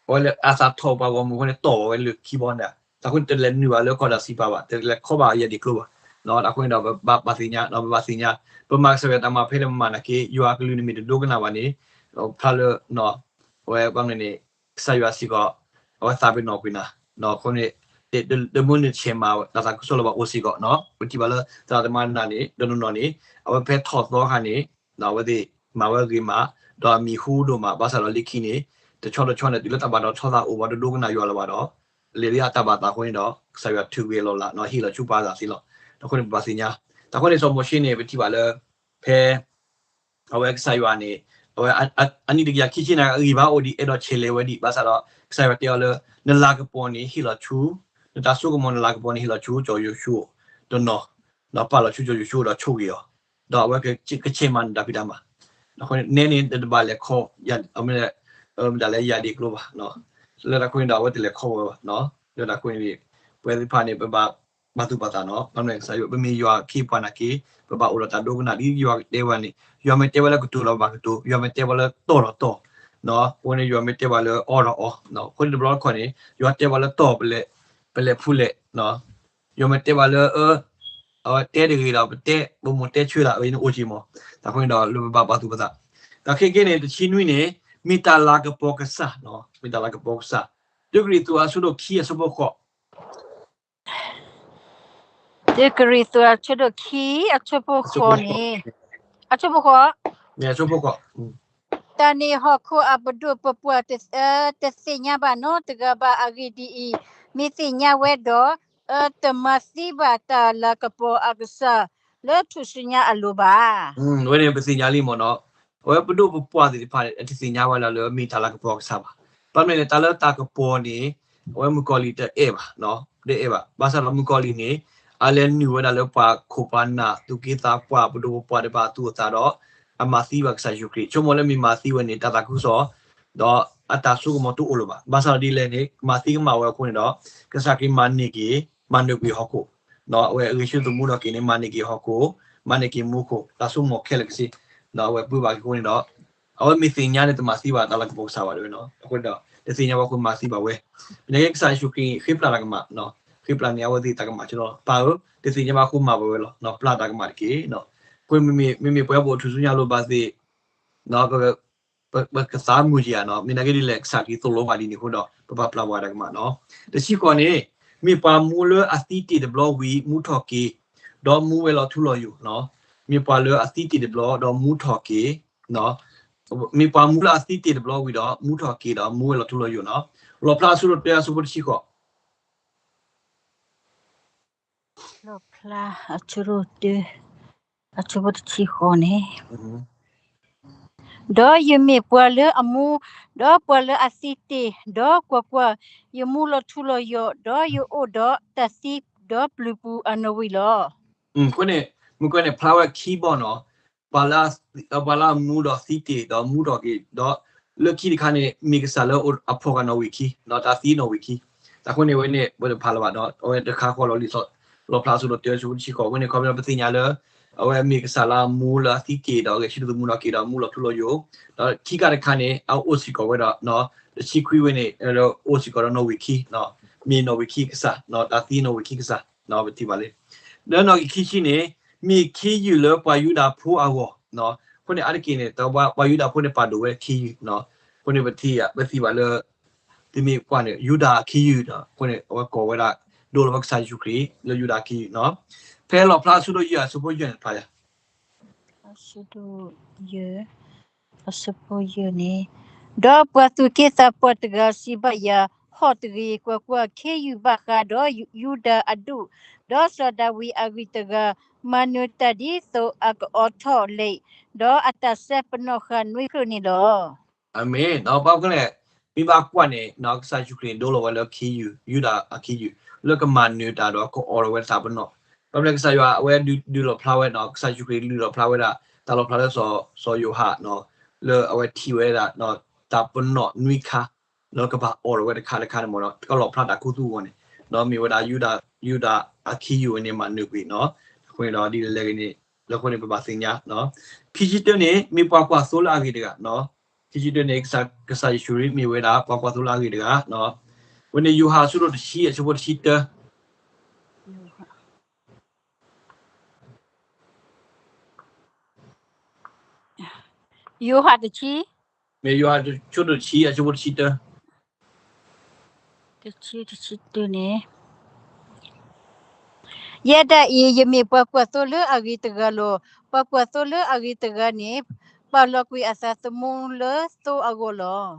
အဝဲလၢအသးထီၣ်ပှၤဂီၢ်မုၢ်အဃိန့ၣ် တီၢ်ဝဲလၢၢ်ခံဘီန့ၣ်, တၢ်အဃိန့ၣ် တလဲၤနုာ်ဘၣ်လၢကီၢ်တၢ်စံးပာ်ဘၣ်, တလဲၤခီဘၣ်ယဲၢ်ဒ့ၣ်ကျိဘၣ်. တၢ်အဃိန့ၣ်ဒီး ပဘၣ်သ့ၣ်ညါ, ပဘၣ်သ့ၣ်ညါ, ပမၤကစၢ်ယွၤတၢ်မၤဖဲလဲၣ်မၤနာ်က့ ယွၤကလုၢ်န့ၣ်မ့ၢ်တဒိကနၣ်ဘၣ်န့ၣ်, ဖျါလၢ အဝဲဘၣ်မနုၤန့ၣ် ကစၢ်ယွၤစ့ၢ်ကီး အဝဲသးပ့ၤနီၣ်ကွံာ်နၤ, အဃိန့ၣ် တမ့ၢ်နဆဲးမၤတၢ်သးခုကစီၣ်လၢၤဘၣ်အိၣ်စ့ၢ်ကီး, ပထံၣ်ဘၣ်လၢသရၣ်သမါနၤန့ၣ် ဒီးနီၢ်နီၢ်န့ၣ် အဝဲဖဲထီၣ်သီအခါန့ၣ် အဝဲသ့ၣ်မၤဝဲဂ့ၤမး, ဒီးအမံၤဟူဒိၣ်မး, ဘၣ်ဆၣ်ဒီးလၢခံန့ၣ် တဆီတဆီန့ၣ် တုၤလၢတၢ်ဘၣ်တီၢ်ဆီသးအိၣ်ဘၣ်တဒိကနၣ်ယွၤလၢၤဘၣ်ဒီး လဲၤလၢအတၢ်ဘၣ်သးအဃိန့ၣ်ဒီး ကစၢ်ယွၤထုးကွံာ်အလီၢ်လၢ် ဟ့ၣ်လီၤဆူပှၤအသးသ့လီၤ. အဃိန့ၣ် ပဘၣ်သ့ၣ်ညါ, တၢ်အဃိန့ၣ် စီၤမိၤၡ့န့ၣ် ပထံၣ်ဘၣ်လၢ ဖဲ အဝဲကစၢ်ယွၤန့ၣ် အဝဲ အနံၣ်တကယၤခံဆံနံၣ်အဂံၢ်ဘါအိၣ်ဒံး အဲၣ်ဒိးဆဲးလဲၤဝဲဒံး ဘၣ်ဆၣ်ဒီး ကစၢ်ယွၤတဲအီၤလၢ နလၤကပီၤန့ၣ်ဟ့ၣ်လီၤဆူ, နတၢ်စိကမီၤနလၤကပီၤန့ၣ်ဟ့ၣ်လီၤဆူစီၤယိၤၡူတနီၤ, ဒီးပာ်လီၤဆူစီၤယိၤၡူဒီးဆိၣ်ဂ့ၤအီၤ, ဒီးအဝဲကဆဲးမၤနတၢ်ဖံးတၢ်မၤ, အဃိန့ၣ် နဲန့ၣ် တဘၣ်လဲၤခီ, မ့ၢ်ဒၣ်လဲၤယၤဒ့ၣ်ကျိဘၣ်, လၢတၢ်အဃိန့ၣ်ဒီး အဝဲတလဲၤခီဝဲဘၣ်, လၢတၢ်အဃိန့ၣ် ပဝဲသ့ၣ်တဖၣ်န့ၣ် ပဘၣ် ပဘၣ်ပာ်သူၣ်ပာ်သးနီၤ, ဘၣ်မနုၤကစၢ်ယွၤ ပမ့ၢ်ယွၤအခ့အပှၤနာ်က့ ပဘၣ်အိၣ်ဒီးတၢ်ဒိကနၣ်ဒ်ယွၤတဲဝဲန့ၣ်, ယွၤမ့ၢ်တဲဝဲလၢကတိၤလီၤပဘၣ်ကတိၤ, ယွၤမ့ၢ်တဲဝဲလၢတီၢ်လီၤတီၢ်, အဃိန့ၣ် ယွၤမ့ၢ်တဲဝဲလၢအီဒီးအီ, အဃိန့ၣ်တဘျီတခီၣ်န့ၣ် ယွၤတဲဝဲလၢတီၢ် ပလဲၤဖူလဲၣ်, ယွၤမ့ၢ်တဲဝဲလၢ အဝဲတဲတဂ့ၤဒီး ပတဲ ပမိၢ်တဲဆၢဒၣ် အဝဲန့ၣ်အိၣ်က့ၤမး, အဃိန့ၣ်ဒီးလၢပဘၣ်ပာ်သူၣ်ပာ်သး, တၢ်ခဲကဲန့ၣ် တဆံနွံန့ၣ် မ့ၢ်တၢ်လၤကပီၤကစၢ်, မ့ၢ်တၢ်လၤကပီၤကစၢ်, တၢကရံၣ်သူးအဆၢဒိၣ်ခံအဆၢဖိဃိး တၢကရံၣ်သူးအဆၢဒိၣ်ခံ အဆၢဖိဃိးန့ၣ်, အဆၢဖိဃိး, တၢ်န့ၣ်ဟီၣ်ခိၣ်အပဒိၣ်ပပှၢ် တသ့ၣ်ညါဘၣ်နီတဂၤဘၣ်. အဂ့ၢ်ဒ်အံၤ, မ့ၢ်သ့ၣ်ညါဝဲဒီး တမၤသံဘၣ်တၢ်လၤကပီၤအကစၢ် လၢထူၣ်စုညါအလိၤဘၣ်. ဝဲန့ၣ်ပသ့ၣ်ညါလံမ့ၢ်နီၤ, အဝဲပဒိၣ်ပပှၢ်သ့ၣ်တဖၣ်န့ၣ် အတသ့ၣ်ညါဝဲဒၣ်လၢမ့ၢ်တၢ်လၤကပီၤအကစၢ်ဘၣ်. ဘၣ်မနုၤလဲၣ် တၢ်လၢတၢ်ကပီၤန့ၣ် အဝဲမုၣ်ကီၤလံၢ်တအဲၣ်ဘၣ်, တအဲၣ်ဘၣ်. ဘၣ်ဆၣ်ဒီးမုၣ်ကီၤလံၢ်န့ၣ် အလဲၤနုာ်ဝဲဒၣ်လၢပှၤခိၣ်ပှၤနၢ် သူၣ်က့သးပှၢ် ပဒိၣ်ပပှၢ်တဖၣ်အသူၣ်အသးဒီး အမၤသံဘၣ်ကစၢ်ယ့ၣ်ၡူးခရံာ်, ဆိကမိၣ်လၢမ့ၢ်မၤသံဝဲန့ၣ် တၢ်သးခုကစီၣ် ဒီးအတၢ်စိကမီၤတအိၣ်လၢၤဘၣ်. ဘၣ်ဆၣ်ဒီးဒ်လဲၣ်န့ၣ် မၤသံကမၣ်ဝဲအဃိန့ၣ်ဒီး ကစၢ်ခရံာ်မၤန့ၢ်က့ၤ, မၤနၢၤကွံာ်ဟီၣ်ခိၣ်, အဝဲအဂဲၤဆၢထၢၣ်သမူထီၣ်က့ၤန့ၣ် မၤန့ၢ်က့ၤဟီၣ်ခိၣ်, မၤန့ၢ်က့ၤမူခိၣ်, တၢ်ဆိကမိၣ်ခဲလၢာ်ကစ့ၢ်, ဒီးအဝဲပၢဘၣ်က့ၤအဃိန့ၣ်ဒီး အဝဲမ့ၢ်သ့ၣ်ညါန့ၣ် တမၤသံဘၣ်တၢ်လၤကပီၤကစၢ်ဘၣ်ဝဲနီၤ, အဃိဒီး တသ့ၣ်ညါဘၣ်အဃိမၤသံဘၣ်ဝဲ, မ့ၢ်ကစၢ်ယ့ၣ်ၡူးခရံာ်ဃ့ပျၢ်တၢ်ကမၣ်, ဃ့ပျၢ်န့ၣ် အဝဲသ့ၣ်တၢ်ကမၣ်ဆၢလီၤ, ပၢ်ဧၢ, တသ့ၣ်ညါဘၣ်အဃိမၤဘၣ်ဝဲလီၤ, ပျၢ်တၢ်ကမၣ်တက့ၢ်. အဃိမ့မ့ၢ်ပှၤအိၣ်ထူၣ်စုညါလိၤဘၣ်သ့ၣ် ပကသးမုာ်က့ၤဧါနီၤ, မ့ၢ်နာ်က့ဒ်လဲၣ် ကစၢ်ခရံာ်သိၣ်လိပှၤဒ်န့ၣ်အဃိဒီး ပဘၣ်ပျၢ်ပှၤတၢ်ကမၣ်နီၤ. တဆံဃိးန့ၣ် မ့ၢ်ပှၤမူလၢအသံတ့ၢ်တဘျီဝံၤ မူထီၣ်က့ၤ, ဒီးမူဝဲလီၤထူလီၤယိာ်နီၤ, မ့ၢ်ပှၤလၢအသံတ့ၢ်တဘျီဒီးမူထီၣ်က့ၤ, မ့ၢ်ပှၤမူလၢအသံတ့ၢ်တဘျီဝံၤဒီး မူထီၣ်က့ၤဒီးမူဝဲလီၤထူလီၤယိာ်နီၤ. လီၣ်ဖျါအဆၢဒိၣ်တၢအဆၢဖိတဆံဃိး လီၣ်ဖျါအဆၢဒိၣ်တၢ အဆၢဖိတဆံဃိးန့ၣ်, ဒီးယမ့ၢ်ပှၤလၢအမူ, ဒီးပှၤလၢအသံတ့ၢ်, ဒီးကွၢ်ကွၢ်, ယမူလီၤထူလီၤယိာ်, ဒီးယအိၣ်ဒီးတၢ်သံဒီးပျုၤပူၤအနီၣ်ဝံၤလီၤ. အဃိန့ၣ် မုၣ်ကီၤန့ၣ် ဖျါဝဲခံဘီနီၤ, ပှၤလၢ, ပှၤလၢအမူဒီးသံတ့ၢ်ဒီးမူထီၣ်က့ၤ, ဒီးလၢခံတခါန့ၣ် မ့ၢ်ကစၢ်လၢအဖီၣ်ဃာ်နီၣ်ဝံာ်ခံ, ဒီးတၢ်သံနီၣ်ဝံာ်ခံ, အဃိန့ၣ်ဝဲန့ၣ် ပတဖးလၢၤဘၣ်ဒီး အဝဲတခါဃီလီၤလံာ် လီၣ်ဖျါအဆၢဒိၣ်တၢအဆၢဖိတဆံဃိး, အဃိန့ၣ် ခီဖျိပသ့ၣ်ညါလၢ အဝဲမ့ၢ်ကစၢ်လၢအမူလၢအသံတ့ၢ်ဒီးအဂဲၤဆၢထၢၣ်သမူထီၣ်က့ၤဒီးမူလီၤထူလီၤယိာ်, ဒီးခံခါတခါန့ၣ် အအိၣ်စ့ၢ်ကီးဝဲဒီး တဆံခွံဝဲန့ၣ် အိၣ်စ့ၢ်ကီးဒီးနီၣ်ဝံာ်ခံ, မ့ၢ်နီၣ်ဝံာ်ခံကစၢ်, တၢ်သံနီၣ်ဝံာ်ခံကစၢ်, ပထံၣ်ဘၣ်လံ. လၢနီၣ်ဂံၢ်ခံဆံန့ၣ် မ့ၢ်ခ့ယုၢ်လၢပှၤယူဒၤဖိအဂီၢ်, အဃိန့ၣ် အါတက့ၢ်န့ၣ် ပှၤယူဒၤဖိန့ၣ် ပာ်ဒိၣ်ဝဲခ့ယုၢ်, အဃိန့ၣ် ပထံၣ်, ပထံၣ်ဘၣ်လၢ သုမ့ၢ်ကွၢ်န့ၣ် ယူဒၤခ့ယုၢ်, အဃိန့ၣ် အဝဲကိးဝဲဒၣ် ဒိလီၤဝဲကစၢ်ယ့ၣ်ၡူးခရံာ်လၢယူဒၤခ့ယုၢ်, ဖဲလီၣ်ဖျါအဆၢဒိၣ်ယဲၢ်အဆၢဖိယဲၢ်န့ၣ် ဖျါယၤ အဆၢဒိၣ်ယဲၢ်, အဆၢဖိယဲၢ်န့ၣ်, ဒီးပှၤသူၣ်က့သးပှၢ်တဂၤစံးဘၣ်ယၤ, ဟီၣ်တဂ့ၤ, ကွၢ်ကွၢ်, ခ့ယုၢ်ဘၣ်ဃးဒီးယူဒၤအဒူၣ်, ဒီးစီၤဒၤဝံးအဂံၢ်တဂၤ, မၤနၢၤတၢ်ဒ်သိးအကအိးထီၣ်လဲာ်, ဒီးအတၢ်စဲပနီၣ်ဃာ်နွံဖျၢၣ်န့ၣ်လီၤ. အၤမ့ၣ်, ဘၣ်မနုၤလဲၣ်, မ့ၢ်ဘၣ်ကွၢ်န့ၣ် ကစၢ်ယ့ၣ်ၡူးခရံာ်န့ၣ် ဒိလီၤဝဲလၢခ့ယုၢ်, ယူဒၤအခ့ယုၢ်, လၢကမၤနၢၤတၢ်ဒီးကအိးထီၣ်ဝဲတၢ်ပနီၣ်, ဘၣ်မနုၤလဲၣ် ကစၢ်ယွၤအဝဲဒုးလီၣ်ဖျါဝဲ, ကစၢ်ယ့ၣ်ၡူးခရံာ်ဒုးလီၣ်ဖျါဝဲဒၣ် တၢ်လီၣ်ဖျါလၢစီၤယိၤဟၣ် လၢအဝဲထံၣ်ဝဲဒၣ် တၢ်ပနီၣ်နွံခါ လၢကဘၣ်အိးထီၣ်ဝဲတခါတခါန့ၣ်မ့ၢ်နီၤ, ကလီၣ်ဖျါတၢ်ခူသူၣ်အဂီၢ်န့ၣ်, ဒီးမ့ၢ်ဝဲဒၣ် ယူဒၤအခ့ယုၢ်ဝဲန့ၣ်မၤနၢၤကွံာ်နီၤ, အဃိန့ၣ်ဒီးဒ်လဲၣ်ဂ့ၤန့ၣ် လၢအဃိန့ၣ် ပဘၣ်သ့ၣ်ညါ, ခံဆံတၢန့ၣ် မ့ၢ်ပှၤကွၢ်သိလၢအဂ့ၤတဂၤ, ခံဆံတၢန့ၣ် ကစၢ်ယ့ၣ်ၡူးခရံာ်မ့ၢ်ဝဲဒၣ် ပှၤကွၢ်သိလၢအဂ့ၤတဂၤ, ဝဲန့ၣ် ယိၤဟၣ်အဆၢဒိၣ်တဆံအဆၢဖိတဆံတၢ ယိၤဟၣ်တဆံ, မ့ၢ်ယိၤဟၣ်အဆၢဒိၣ်တဆံအဆၢဖိတဆံတၢ, တဆံ, တဆံတၢန့ၣ်, ယဲဒၣ်အံၤ ယမ့ၢ်ပှၤကွၢ်သိလၢအဂ့ၤတဂၤလီၤ. ပှၤကွၢ်သိလၢအဂ့ၤတဂၤန့ၣ် ပာ်လီၤကွံာ်အသးသမူလၢသိအဂီၢ်လီၤ.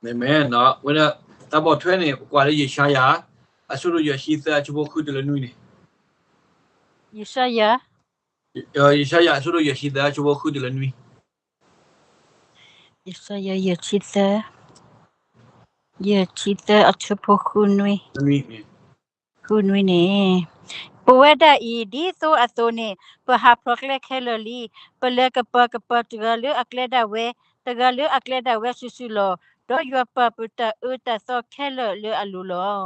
မ့ၢ်မ့ၢ်, ဝဲဒၣ် တၢ်ဘီၣ်ထွဲန့ၣ် ပကွၢ်လၢယၡါယၤ အဆၢဒိၣ်ယဲၢ်ဆံသၢအဆၢဖိဃုတုၤလၢနွံန့ၣ်, ယၡါယၤ, ယၡါယၤအဆၢဒိၣ်ယဲၢ်ဆံသၢအဆၢဖိဃုတုၤလၢနွံ, ယၡါယၤယဲၢ်ဆံသၢ, ယဲၢ်ဆံသၢအဆၢဖိဃုနွံ, ဃုနွံန့ၣ်, ပဝဲဒၣ်အံၤ ဒ်သိအသိးန့ၣ် ပဟးဖျိးကျဲခဲလၢာ်လံ. ပလဲၤကပၤကပၤတဂၤလၢအကျဲဒၣ်ဝဲ, တဂၤလၢအကျဲဒၣ်ဝဲစုာ်စုာ်လီၤ. ဒီးယွၤပာ်ပတၢ်အၢတၢ်သီခဲလၢာ်လၢအလိၤလီၤ.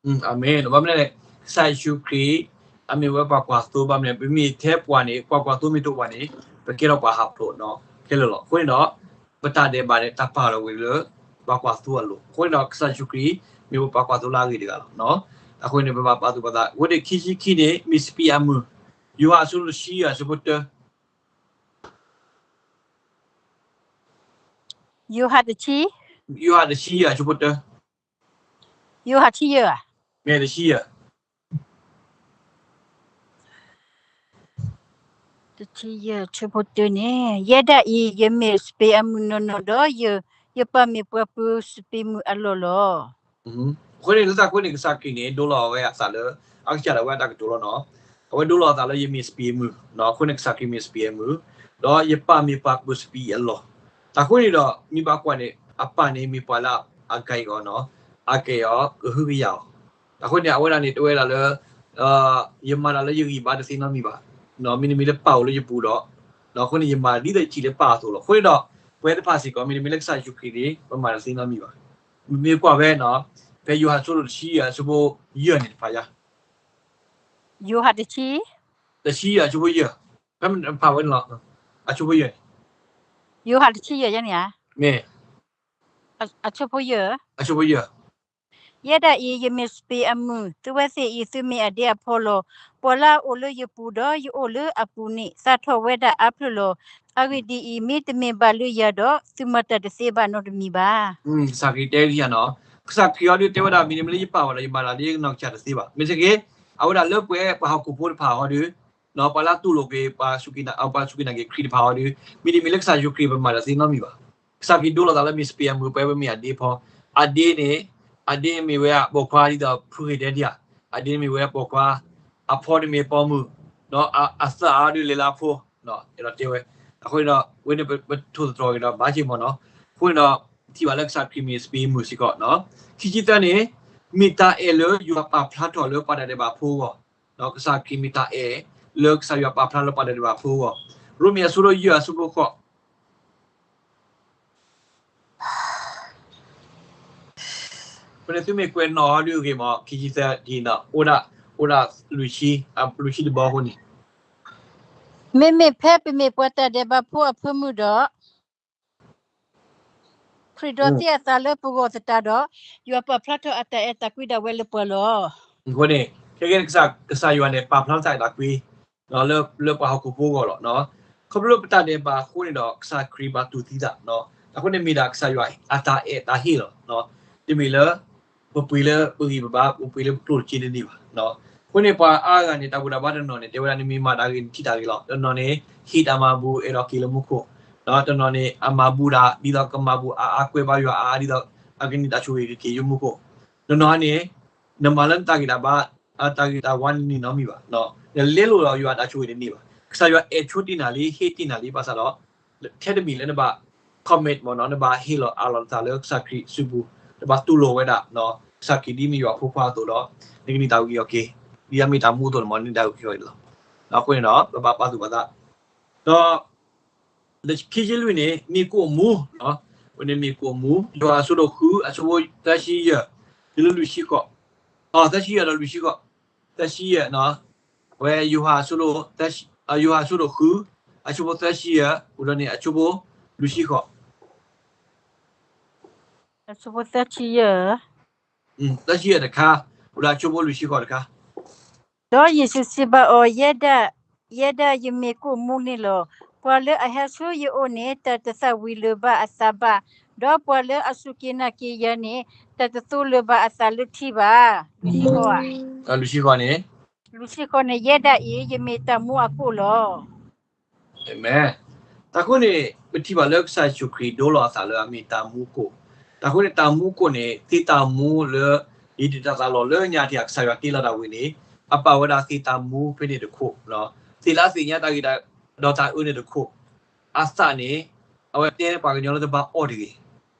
အၤမ့ၣ်, ဘၣ်မနုၤလဲၣ်, ကစၢ်ယ့ၣ်ၡူးခရံာ် အမ့ၢ်ဝဲပှၤကွၢ်သိဘၣ်မနုၤလဲၣ်, ပမ့ၢ်ထဲပှၤန့ၣ် ပှၤကွၢ်သိမ့ၢ်တအိၣ်ဘၣ်န့ၣ် ပကဲထီၣ်ပှၤဟးဖျိးနီၤ ခဲလၢာ်လီၤ. အဃိန့ၣ်ဒီး ပတၢ်ဒဲးဘးန့ၣ် တၢ်ပာ်လီၤဝဲလၢ ပှၤကွၢ်သိအလိၤ. အဃိန့ၣ်ဒီး ကစၢ်ယ့ၣ်ၡူးခရံာ် မ့ၢ်ပပှၤကွၢ်သိလၢအဂ့ၤတဂၤလီၤ. အဃိန့ၣ် ပဘၣ်ပာ်သူၣ်ပာ်သး, အဃိန့ၣ် ခံဆံခံန့ၣ် မ့ၢ်စပံးအမုၢ်, ယိၤဟၣ်အဆၢဒိၣ်တဆံယဲၢ်အဆၢဖိတၢ ယိၤဟၣ်တဆံ, ယိၤဟၣ်တဆံယဲၢ်အဆၢဖိတၢ, ယိၤဟၣ်တဆံယဲၢ်, မ့ၢ်တဆံယဲၢ်, တဆံယဲၢ်အဆၢဖိတၢန့ၣ်, ယဲဒၣ်အံၤ ယမ့ၢ်စပံးအမုၢ်နီၢ်နီၢ်ဒီး ယပၢ်မ့ၢ်ပှၤပၢၤစပံးမုၢ်အလီၢ်လီၤ. အဃိန့ၣ် လၢတၢ်အဃိန့ၣ် ကစၢ်ခရံာ်န့ၣ် ဒိလီၤဝဲအသးလၢ အကစၢ်ဒၣ်ဝဲအတၢ်ကတိၤလီၤနီၤ. အဝဲဒိလီၤအသးလၢယမ့ၢ်စပံးအမုၢ်, အဃိန့ၣ်ကစၢ်ခရံာ်မ့ၢ်စပံးအမုၢ်, ဒီးယပၢ်မ့ၢ်ပှၤပၢၤစပံးအလီၢ်. တၢ်အဃိန့ၣ်ဒီး မ့ၢ်ဘၣ်ကွၢ်န့ၣ် အပၢ်န့ၣ်မ့ၢ်ပှၤလၢအကဲအီၤနီၤ, အကဲအီၤ ကဟုကယာ်အီၤ. တၢ်အဃိန့ၣ် အဝဲဒၣ်န့ၣ် တဲဝဲဒၣ်လၢ ယမၤတၢ်လၢယဂံၢ်ဘါတသ့နီတမံၤဘၣ်. မ့တမ့ၢ်လၢပၢ်အိၣ်လၢယပူၤဒီး, အဃိန့ၣ် ယမၤဒ်သိးယထံၣ်လၢပၢ်အသိးလီၤ. အဃိန့ၣ်ဒီး ပဝဲသ့ၣ်တဖၣ်စ့ၢ်ကီး မ့တမ့ၢ်လၢကစၢ်ယ့ၣ်ၡူးခရံာ်န့ၣ် ပမၤတၢ်တသ့နီတမံၤဘၣ်. မ့ၢ်ကွၢ်ဖဲနီၤ, ဖဲယိၤဟၣ်အဆၢဒိၣ်တဆံယဲၢ်အဆၢဖိယဲၢ်န့ၣ်တဖၣ်ယါ, ယိၤဟၣ်တဆံ, တဆံယဲၢ်အဆၢဖိယဲၢ်, ဖဲဖးဝဲန့ၣ်လီၤ. အဆၢဖိယဲၢ်န့ၣ်, ယိၤဟၣ်တဆံယဲၢ်ယါန့ၣ်ဧါ, မ့ၢ်, အဆၢဖိယဲၢ်, အဆၢဖိယဲၢ် ယဲဒၣ်အံၤ ယမ့ၢ်စပံးအမုၢ်, သုဝဲသ့ၣ်အံၤ သုမ့ၢ်အဒ့အဖီလီၤ. ပှၤလၢအအိၣ်လၢယပူၤဒီးယအိၣ်လၢအပူၤန့ၣ် သၣ်ထီၣ်ဝဲဒၣ်အါဖျၢၣ်လီၤ. အဂ့ၢ်ဒ်အံၤ, မ့တမ့ၢ်ဘၣ်လၢယၤဒီး သုမၤတၢ်တသ့ဘၣ်နီတမံၤဘၣ်. ကစၢ်ခရံာ်တဲဒ်ယၤနီၤ, ကစၢ်ခရံာ်အီၤဒုးတဲဝဲဒၣ် မ့တမ့ၢ်လၢယပၢ်ဘၣ်ဒီး ယမၤတၢ်လၢယနီၢ်ကစၢ်တသ့ဘၣ်. မ့ၢ်သနာ်က့ အဝဲဒၣ်လၢပှၤဟီၣ်ခိၣ်ဖိတဖၣ်အီၤဒုး ပှၤလၢအတူၢ်လိာ်က့ၤ ပှၤစူၢ်က့ၤနာ်က့ၤခရံာ်တဖၣ်အီၤဒုး, မ့တမ့ၢ်လၢကစၢ်ယ့ၣ်ၡူးခရံာ် ပမၤတၢ်တသ့နီတမံၤဘၣ်. ကစၢ်ခရံာ်ဒိလီၤသးလၢမ့ၢ်စပံးအမုၢ် ပဝဲပမ့ၢ်အဒ့အဖီ, အဒ့န့ၣ်, အဒ့မ့ၢ်ဝဲပိာ်ခွါဒ်သိးဖုဂ့ၤတဲဒ်ဧါ, အဒ့မ့ၢ်ဝဲပိာ်ခွါ, အဖီန့ၣ်မ့ၢ်ပိာ်မုၣ်, ဒီးအသၣ်အါဒုးလဲၤလၢအဖိ, အဲၣ်ဒိးတဲဝဲ. အဃိန့ၣ်ဒီး ဝဲန့ၣ်ပထိၣ်သတြီၤက့ၤဒီးဘၣ်က့ၤမ့ၢ်နီၤ. အဃိန့ၣ်ဒီး ထံၣ်ဘၣ်လၢကစၢ်ခရံာ်မ့ၢ်စပံးမုၢ်စ့ၢ်ကီး, ခံဆံသၢန့ၣ်, မ့ၢ်တၢ်အဲၣ်လၢယွၤပာ်ဖျါထီၣ်လၢပှၤတၢ်ဒဲးဘးဖိအဂီၢ်, ကစၢ်ခရံာ်မ့ၢ်တၢ်အဲၣ်လၢကစၢ်ယွၤပာ်ဖျါလၢပှၤတၢ်ဒဲးဘးဖိအဂီၢ်, ရိမ့ၤအဆၢဒိၣ်ယဲၢ်အဆၢဖိဃိး အဃိန့ၣ်သုမ့ၢ်ကွဲးနီၣ်အီၤဒုးအဂ့ၤမး, ခံဆံသၢဒ်နီၤ, အိၣ်ဒၣ်, အိၣ်ဒၣ်လွံၢ်ဆံ, လွံၢ်ဆံတဘီအဃိန့ၣ်, မ့မ့ၢ်ဖဲပမ့ၢ်ပှၤတၢ်ဒဲးဘးဖိအဖၢမုၢ်ဒီး ခရံာ်ဒိးသံအသးလၢပဂီၢ်သတးဒီး, ယွၤပာ်ဖျါထီၣ်အတၢ်အဲၣ်တၢ်ကွံဒၣ်ဝဲလၢပှၤလီၤ. အဃိန့ၣ်, ခဲကနံၣ် ကစၢ်ယွၤန့ၣ် ပာ်ဖျါထီၣ်တၢ်အဲၣ်တၢ်ကွံ လၢပှၤဟီၣ်ခိၣ်ဖိအဂီၢ်လီၤ. ခီဖျိလၢပတၢ်ဒဲးဘးအဃိန့ၣ်ဒီး ကစၢ်ခရံာ်ဘၣ်တူၢ်သံသး, အဃိန့ၣ်မ့ၢ်ဒၣ်ကစၢ်ယွၤအတၢ်အဲၣ်တၢ်ဟ့ၣ်လီၤ. တမ့ၢ်လၢ ပပှ့ၤလၢပဂံၢ်ပဘါ, ပပှ့ၤလၢပကျိၣ်တက့တန့ၢ်ဘၣ်. အဃိန့ၣ် ပှၤအါဂၤန့ၣ် တၢ်ဘူၣ်တၢ်ဘါတနီၤန့ၣ် တဲဝဲဒၣ်န့ၣ် မ့ၢ်မၤတၢ်ဂ့ၤန့ၣ်ထံၣ်တၢ်ဂ့ၤလီၤ. တနီၤန့ၣ် ဟ့ၣ်တၢ်မၤဘူၣ်အဲၣ်ဒိးက့ၤလၢမူခိၣ်, တနီၤန့ၣ် အမၤဘူၣ်ဒၣ် ဒ်သိးကမၤဘူၣ်အါအါကွဲးဘါယွၤအါအါ ဒ်သိးအကန့ၢ်တၢ်ဆိၣ်ဂ့ၤကက့ၤယိမူခိၣ်, တနီၤန့ၣ် နမၤလၢနတၢ်ဂံၢ်တၢ်ဘါ, တၢ်ဂ့ၤတၢ်ဝါန့ၣ်န့ၢ်နီတမံၤဘၣ်. နလဲလိာ်ဒီးယွၤတၢ်ဆိၣ်ဂ့ၤန့ၣ်န့ၢ်ဘၣ်. ကစၢ်ယွၤအဲၣ်ဆိတ့ၢ်နၤလံ, ဟ့ၣ်တ့ၢ်နၤလံ, ဘၣ်ဆၣ်ဒီး ထဲတမံၤလၢနဘၣ် commit မ့ၢ်နီၤ, နဘၣ်ဟ့ၣ်လီၤအးလီၤနသးလၢကစၢ်ခရံာ်စုပူၤ, နဘၣ်တူၢ်လိာ်ဝဲဒၣ် ကစၢ်ခရံာ်ဒ်မ့ၢ်ယွၤအဖိခွါအသိးဒီး နကန့ၢ်တၢ်အုၣ်က့ၤခီၣ်က့ၤ, ဒ်အမ့ၢ်တၢ်မူအသိးန့ၣ်မ့ၢ် နန့ၢ်တၢ်အုၣ်က့ၤခီၣ်က့ၤလီၤ. အဃိန့ၣ်ဒီး ပဘၣ်ပာ်သူၣ်ပာ်သး, ဒီး ခံဆံလွံၢ်န့ၣ် မ့ၢ်ကိၣ်မူ, ဝဲန့ၣ်မ့ၢ်ကိၣ်မူ, ယိၤဟၣ်အဆၢဒိၣ်ဃု အဆၢဖိသၢဆံယဲၢ်, တုၤလၢလွံၢ်ဆံဃိး, သၢဆံယဲၢ်ဒီးလွံၢ်ဆံဃိး, သၢဆံယဲၢ်, ဝဲယိၤဟၣ်အဆၢဒိၣ်, ယိၤဟၣ်အဆၢဒိၣ်ဃု, အဆၢဖိသၢဆံယဲၢ်, အိၣ်ဒီးန့ၣ်အဆၢဖိလွံၢ်ဆံဃိး, အဆၢဖိသၢဆံယဲၢ်, သၢဆံယဲၢ်တခါ, အိၣ်ဒီးအဆၢဖိလွံၢ်ဆံဃိးတခါ. ဒီးယ့ၣ်ၡူးစံးဘၣ်အီၤ, ယဲဒၣ်, ယဲဒၣ်ယမ့ၢ်ကိၣ်မူန့ၣ်လီၤ. ပှၤလၢအဟဲဆူယအိၣ်န့ၣ် တၢ်တသၣ်ဝံၤလၢၤဘၣ်အသးဘၣ်, ဒီးပှၤလၢအစူၢ်က့ၤနာ်က့ၤယၤန့ၣ် တၢ်တသိလၢၤဘၣ်အသးလၢထံဘၣ်. လွံၢ်ဆံဃိးဧါ, လွံၢ်ဆံဃိးန့ၣ်, ယဲဒၣ်အံၤ ယမ့ၢ်တၢ်မူအကိၣ်လီၤ. အၤမ့ၣ်. တၢ်ဃိန့ၣ် ပထံၣ်ဘၣ်လၢကစၢ်ယ့ၣ်ၡူးခရံာ်ဒိလီၤအသးလၢအမ့ၢ်တၢ်မူကိၣ်, တၢ်ဃိန့ၣ် တၢ်မူကိၣ်န့ၣ် သ့ၣ်တၢ်မူလၢ ယတံာ်တာ်သးလီၤလၢညါတ့ၢ် ကစၢ်ယွၤတ့လီၤတၢ်ဝံၤန့ၣ် အပာ်ဝဲဒၣ်သ့ၣ်တၢ်မူဖဲန့ၣ်တခိၣ်, သ့ၣ်လၢအသ့ၣ်ညါတၢ်ဂ့ၢ်ဒီးတၢ်အၢန့ၣ်တခိၣ်, အသးန့ၣ် အဝဲတဲပှၤကညီလၢတဘၣ်အီၣ်တဂ့ၤ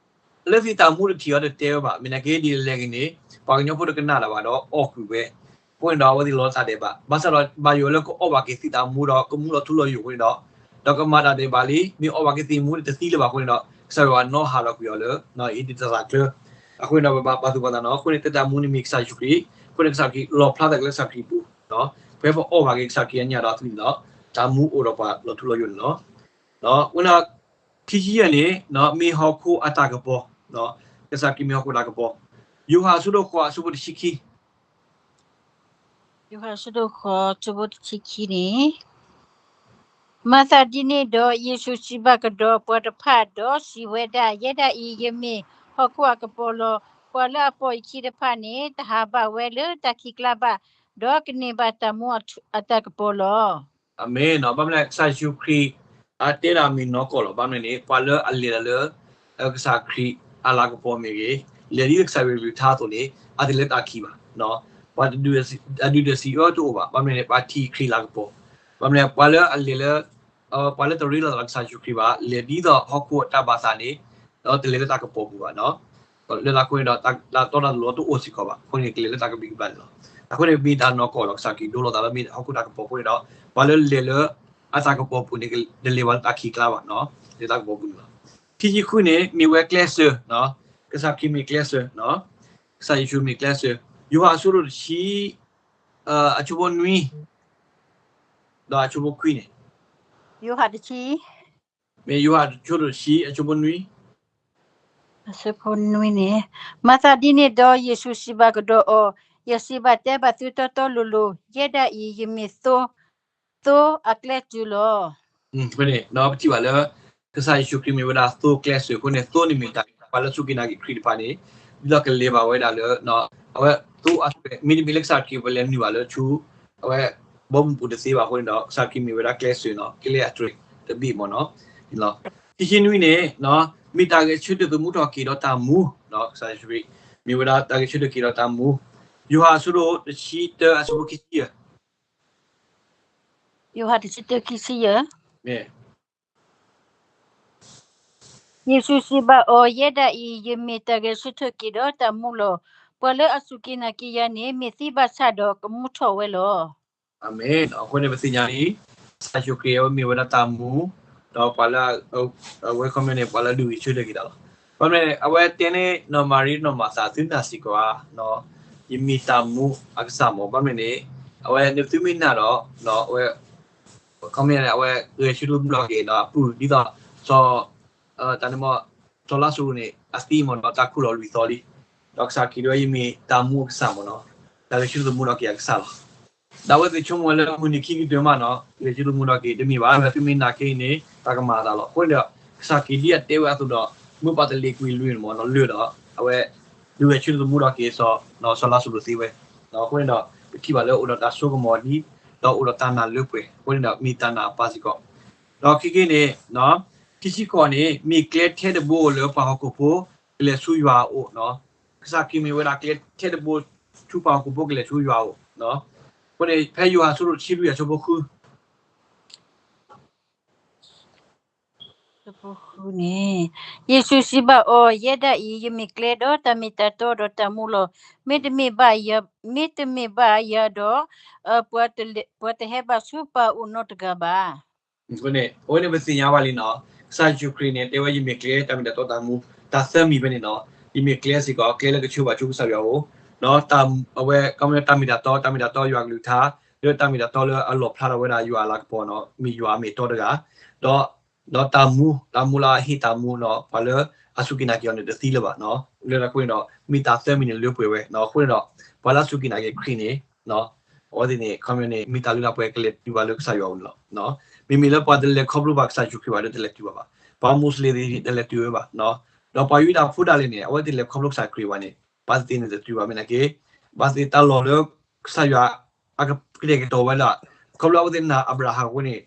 လၢသ့ၣ်တၢ်မူတထံၣ်အီၤတတဲဝဲဘၣ်. မ့ၢ်နာ်က့ဒ်လဲၣ်ဂ့ၤန့ၣ် ပှၤကညီဖိတကနၣ်တၢ်ဘၣ်ဒီးအီၣ်ကွံာ်ဝဲ, အဃိန့ၣ်ဒီးအဝဲသ့ၣ်လီၤတၢ်ဒဲးဘး, ဘၣ်ဆၣ်ဒီးဘၣ်ယိၣ်လၢကအီၣ်ဘၣ်က့ၤသ့ၣ်တၢ်မူဒီးကမူလီၤထူလီၤယိာ်အဃိန့ၣ်ဒီး, ဒီးကမၤတၢ်ဒဲးဘးလံ, မ့ၢ်အီၣ်ဘၣ်က့ၤသ့ၣ်မူန့ၣ်တသံလၢၤဘၣ်အဃိန့ၣ်ဒီး ကစၢ်ယွၤနီၣ်ဟးလီၤကွံာ်အီၤလၢ ယတံာ်တာ်သးကျၢၤ. အဃိန့ၣ်ဒီးပဘၣ်ပာ်သူၣ်ပာ်သးနီၤ, အဃိန့ၣ် သ့ၣ်တၢ်မူန့ၣ်မ့ၢ်ကစၢ်ယ့ၣ်ၡူးခရံာ်, အဃိန့ၣ်ကစၢ်ခရံာ်လီၣ်ဖျါသးလၢကစၢ်ခရံာ်ပူၤ, ဖဲပအီၣ်ဘၣ်က့ၤကစၢ်ခရံာ်အညၣ်ဒီးအသွံၣ်န့ၣ်ဒီး တၢ်မူအိၣ်ဒီးပှၤလီၤထူလီၤယိာ်န့ၣ်လီၤ. ဝဲဒၣ် ခံဆံယဲၢ်န့ၣ် မ့ၢ်ဟီၣ်ခိၣ်အတၢ်ကပီၤ, ကစၢ်ခရံာ်မ့ၢ်ဟီၣ်ခိၣ်တၢ်ကပီၤ, ယိၤဟၣ်အဆၢဒိၣ်ဃိးအဆၢဖိတဆံခံ ယိၤဟၣ်အဆၢဒိၣ်ဃိးအဆၢဖိတဆံခံန့ၣ်, မၤသးဒ်န့ၣ်ဒီး ယ့ၣ်ၡူးစံးဘၣ်ကဒီးပှၤတဖၣ်ဒီးစံးဝဲဒၣ်, ယဲဒၣ်အံၤ ယမ့ၢ်ဟီၣ်ခိၣ်အကပီၤလီၤ. ပှၤလၢအပိာ်ယခံတဖၣ်န့ၣ် တဟးဘၣ်ဝဲလၢတၢ်ခံးကျါဘၣ်, ဒီးကန့ၢ်ဘၣ်တၢ်မူအတၢ်ကပီၤလီၤ. အၤမ့ၣ်. ဘၣ်မနုၤလဲၣ် ကစၢ်ယ့ၣ်ၡူးခရံာ် အတဲဒၣ်မ့ၢ်နီၢ်ကီၢ်လီၤ. ဘၣ်မနုၤန့ၣ် ပှၤလၢအလဲၤတၢ်လၢ ကစၢ်ခရံာ်အလၤကပီၤမ့ၢ်ဂ့ၤ, လဲၤဒ်လၢကစၢ်ယွၤကလုၢ်ကထါအသိးန့ၣ် အတလဲၤလၢတၢ်ခံးဘၣ်. ပှၤတဒုးတၢ်စံးအၢတအိၣ်ဘၣ်. ဘၣ်မနုၤန့ၣ် ပှၤထံၣ်ခရံာ်လၤကပီၤ, ဘၣ်မနုၤန့ၣ် ပှၤလၢအလဲၤလၢ ပှၤလၢတရ့လိာ်သးလၢကစၢ်ယ့ၣ်ၡူးခရံာ်ဘၣ်, လဲၤဒ်သိးဟီၣ်ခိၣ်အတၢ်ဘၣ်သးန့ၣ်, ဒီးတလဲၤလၢတၢ်ကပီၤပူၤဘၣ်. လၢတၢ်အဃိန့ၣ်ဒီး တၢ်တီတၢ်လိၤတအိၣ်စ့ၢ်ကီးဘၣ်. အဃိန့ၣ် ကလဲၤလၢတၢ်ကဘံၣ်ကဘၣ်န့ၣ်လီၤ. အဃိန့ၣ် မ့ၢ်တၢ်နီၢ်ကီၢ်လီၤ. ကစၢ်ခရံာ်ဒိလီၤသးလၢမ့ၢ်ဟီၣ်ခိၣ်တၢ်ကပီၤအဃိန့ၣ်ဒီး ပှၤလၢလဲၤလၢအတၢ်ကပီၤပူၤန့ၣ် တလဲၤဘၣ်လၢတၢ်ခံးကျါဘၣ်, လဲၤတၢ်ကပီၤပူၤန့ၣ်လီၤ. ခံဆံဃုန့ၣ် မ့ၢ်ဝဲကျဲစၢၤ, ကစၢ်ခရံာ်မ့ၢ်ကျဲစၢၤ, ကစၢ်ယ့ၣ်ၡူးမ့ၢ်ကျဲစၢၤ. ယိၤဟၣ်အဆၢဒိၣ်တဆံ အဆၢဖိနွံ ဒီးအဆၢဖိခွံန့ၣ်, ယိၤဟၣ်တဆံ, မ့ၢ်ယိၤဟၣ်အဆၢဒိၣ်တဆံ အဆၢဖိနွံ, အဆၢဖိနွံန့ၣ်, မၤသးဒ်န့ၣ်ဒီး ယ့ၣ်ၡူးစံးဘၣ်ကဒီးအီၤ, ယစံးဘၣ်တဲဘၣ်သုတီတီလိၤလိၤ, ယဲဒၣ်အံၤ ယမ့ၢ်သိ, သိအကျဲစၢၤလီၤ. အဃိန့ၣ် ပထံၣ်ဘၣ်လၢ ကစၢ်ယ့ၣ်ၡူးခရံာ်မ့ၢ်ဝဲဒၣ်သိကျဲစၢၤအဃိန့ၣ် သိန့ၣ်မ့ၢ်တၢ် ပှၤလၢစူၢ်က့ၤနာ်က့ၤခရံာ်တဖၣ်န့ၣ် ဒ်သိးကလဲၤဘၣ်ဝဲဒၣ်လၢ အဝဲသိအသွဲၣ် မ့တမ့ၢ်လၢကစၢ်ခရံာ်ပလဲၤနုာ်ဘၣ်လၢဆူ အဝဲ ဘီမုၢ်ပူၤတသ့ဘၣ်အဃိန့ၣ်ဒီး ကစၢ်ခရံာ်မ့ၢ်ဝဲဒၣ်ကျဲစၢၤနီၤ ကျဲအတြဲၤတဘ့ၣ်မ့ၢ်နီၤ. ခံဆံနွံန့ၣ် မ့ၢ်တၢ်ဂဲၤဆၢထၢၣ်သမူထီၣ်က့ၤဒီးတၢ်မူ, ကစၢ်ယ့ၣ်ၡူးခရံာ် မ့ၢ်ဝဲဒၣ်တၢ်ဂဲၤဆၢထၢၣ်က့ၤဒီးတၢ်မူ, ယိၤဟၣ်အဆၢဒိၣ်တဆံတၢအဆၢဖိခံဆံယဲၢ် ယိၤဟၣ်တဆံတၢခံဆံယဲၢ်, ယ့ၣ်ၡူးစံးဘၣ်အီၤ, ယဲဒၣ်အံၤ ယမ့ၢ်တၢ်ဂဲၤဆၢထၢၣ်က့ၤဒီးတၢ်မူလီၤ. ပှၤလၢအစူၢ်က့ၤနာ်က့ၤယၤန့ၣ် မ့ၢ်သံဘၣ်ဆၣ်ဒီးကမူထီၣ်ဝဲလီၤ. အၤမ့ၣ်. အဃိန့ၣ် ပသ့ၣ်ညါလံ ကစၢ်ယ့ၣ်ၡူးခရံာ်အဝဲမ့ၢ်ဝဲဒၣ်တၢ်မူ, ဒီးပှၤလၢ အဝဲခီပညီန့ၣ် ပှၤလၢဒုးဂဲၤဆၢထၢၣ်က့ၤတၢ်လီၤ. ဘၣ်မနုၤန့ၣ် အဝဲတဲန့ၢ်နီၢ်မၤရံနီၢ်မၤသၤ သုနာ်စ့ၢ်ကီးဧါ, ယမ့ၢ်တၢ်မူအကစၢ်မ့ၢ်. ဘၣ်မနုၤန့ၣ် အဝဲန့ၣ်သုမ့ၢ်နာ်ဒီး အဝဲ ခီပညီန့ၣ် အဝဲဂဲၤဆၢထၢၣ်သမူထီၣ်က့ၤဒီးအပုၢ် ဒ်သိး စီၤ တၢ်န့ၣ်မ့ၢ် စီၤလါစရူးန့ၣ် အသံမ့ၢ်ဒီးတၢ်ခူၣ်လီၤလွံၢ်သီလံ, ဒီးကစၢ်ခရံာ်ဒၣ်ဝဲ ယမ့ၢ်တၢ်မူအကစၢ်မ့ၢ်နီၤ, တၢ်ဂဲၤဆၢထၢၣ်သမူထီၣ်က့ၤအကစၢ်လီၤ. ဒီးအဝဲသ့ၣ်ဆိကမိၣ်ဝဲလၢမုၢ်နံၤခံကတၢၢ်မးနီၤ ဂဲၤဆၢထၢၣ်သမူထီၣ်က့ၤ တမ့ၢ်ဘၣ်, သုမ့ၢ်နာ်ခဲအံၤန့ၣ် တၢ်ကမၤအသးလီၤ. အဃိန့ၣ်ဒီး ကစၢ်ခရံာ်ဒ်အတဲဝဲအသိးဒီး မ့ၢ်ပှၤတလ့ၤကွံာ်လွံၢ်န့ၣ်မ့ၢ်နီၤ လၢဒီး အဝဲ ဒုးဂဲၤဆၢထၢၣ်သမူထီၣ်က့ၤ စီၤလါစရူးသံဝဲ. အဃိန့ၣ်ဒီး ပထံၣ်ဘၣ်လၢအိၣ်ဒီးတၢ်ဆိကမိၣ်ဒ် ဒီးအိၣ်ဒီးတၢ်နာ်လၢပှဲၤ အဃိန့ၣ်ဒီး မ့ၢ်တၢ်နာ်အပၢ်စ့ၢ်ကီး. ဒီးခဲကနံၣ်န့ၣ် ခံဆံဃိးန့ၣ် မ့ၢ်ကျဲထဲတဘိလၢပှၤဟီၣ်ခိၣ်ဖိ ကလဲၤဆူယွၤအအိၣ်, ကစၢ်ခရံာ်မ့ၢ်ဝဲဒၣ်ကျဲထဲတဘိ ဆူပှၤဟီၣ်ခိၣ်ဖိကလဲၤဆူယွၤအအိၣ်. အဃိန့ၣ် ဖဲယိၤဟၣ်အဆၢဒိၣ်တဆံလွံၢ်အဆၢဖိဃု အဆၢဖိဃုန့ၣ်, ယ့ၣ်ၡူးစံးဘၣ်အီၤ, ယဲဒၣ်အံၤ ယမ့ၢ်ကျဲဒီးတၢ်မ့ၢ်တၢ်တီဒီးတၢ်မူလီၤ. မ့တမ့ၢ်ဘၣ်ယၤ, မ့တမ့ၢ်ဘၣ်ယၤဒီး ပှၤတဟဲဘၣ်ဆူပၢ်အအိၣ်နီတဂၤဘၣ်. အဃိန့ၣ် အဝဲန့ၣ်ပသ့ၣ်ညါဘၣ်လံနီၤ, ကစၢ်ယ့ၣ်ၡူးခရံာ်န့ၣ် တဲဝဲယမ့ၢ်ကျဲ တၢ်မ့ၢ်တၢ်တီတၢ်မူ, တၢ်သၢမံၤဖဲန့ၣ်နီၤ, ယမ့ၢ်ကျဲစ့ၢ်ကီး ကျဲလၢကဆှၢဘၣ်ဆူကစၢ်ယွၤအအိၣ်, ဒီးအဝဲ ခီပညီတၢ်မ့ၢ်တၢ်တီ တၢ်မ့ၢ်တၢ်တီယွၤကလုၢ်ကထါ, လၢတၢ်မ့ၢ်တၢ်တီလၢအလီၣ်ဖျါထီၣ်ဝဲဒၣ်ယွၤအလၤကပီၤနီၤ, မ့ၢ်ယွၤအမ့ၢ်အတီတဂၤ, ဒီး ဒီးတၢ်မူ, တၢ်မူလၢအဟ့ၣ်တၢ်မူနီၤ, ပှၤလၢအစူၢ်က့ၤနာ်က့ၤအီၤန့ၣ် တသံလၢၤဘၣ်နီၤ, လၢတၢ်အဃိန့ၣ်ဒီး မ့ၢ်တၢ်သၢမံၤန့ၣ်လၢပှဲၤဝဲနီၤ, အဃိန့ၣ်ဒီး ပှၤလၢအစူၢ်က့ၤနာ်က့ၤခရံာ်န့ၣ် အဝဲသ့ၣ်န့ၣ် ခီပညီန့ၣ် မ့ၢ်တၢ်လၢပှဲၤကလဲၤတုၤဘၣ်လၢကစၢ်ယွၤအအိၣ်န့ၣ်လီၤ. မ့မ့ၢ်လၢပှၤတလဲၤခီဖျိဘၣ်ကစၢ်ယ့ၣ်ၡူးခရံာ်ဘၣ်ဒီးတလဲၤတုၤဘၣ်ဘၣ်, ပှၤမိၣ်စလ့ၣ်သ့ၣ်တလဲၤတုၤဝဲဘၣ်, ဒီးပှၤယူဒၤဖိဒၣ်လဲာ်န့ၣ် အဝဲသ့ၣ်လဲၤခီဖျိကစၢ်ခရံာ်ဘၣ်န့ၣ် ဘၣ်သ့ၣ်သ့ၣ်န့ၣ်တတုၤဘၣ်မ့ၢ်နာ်က့, ဘၣ်သ့ၣ်သ့ၣ်တၢ်လီၢ်လၢ ကစၢ်ယွၤ အကတဲာ်ကတီၤဝဲဒၣ်, ခီဖျိအဝဲသ့ၣ်နာ်အၤဘြၤဟၣ်အဃိန့ၣ်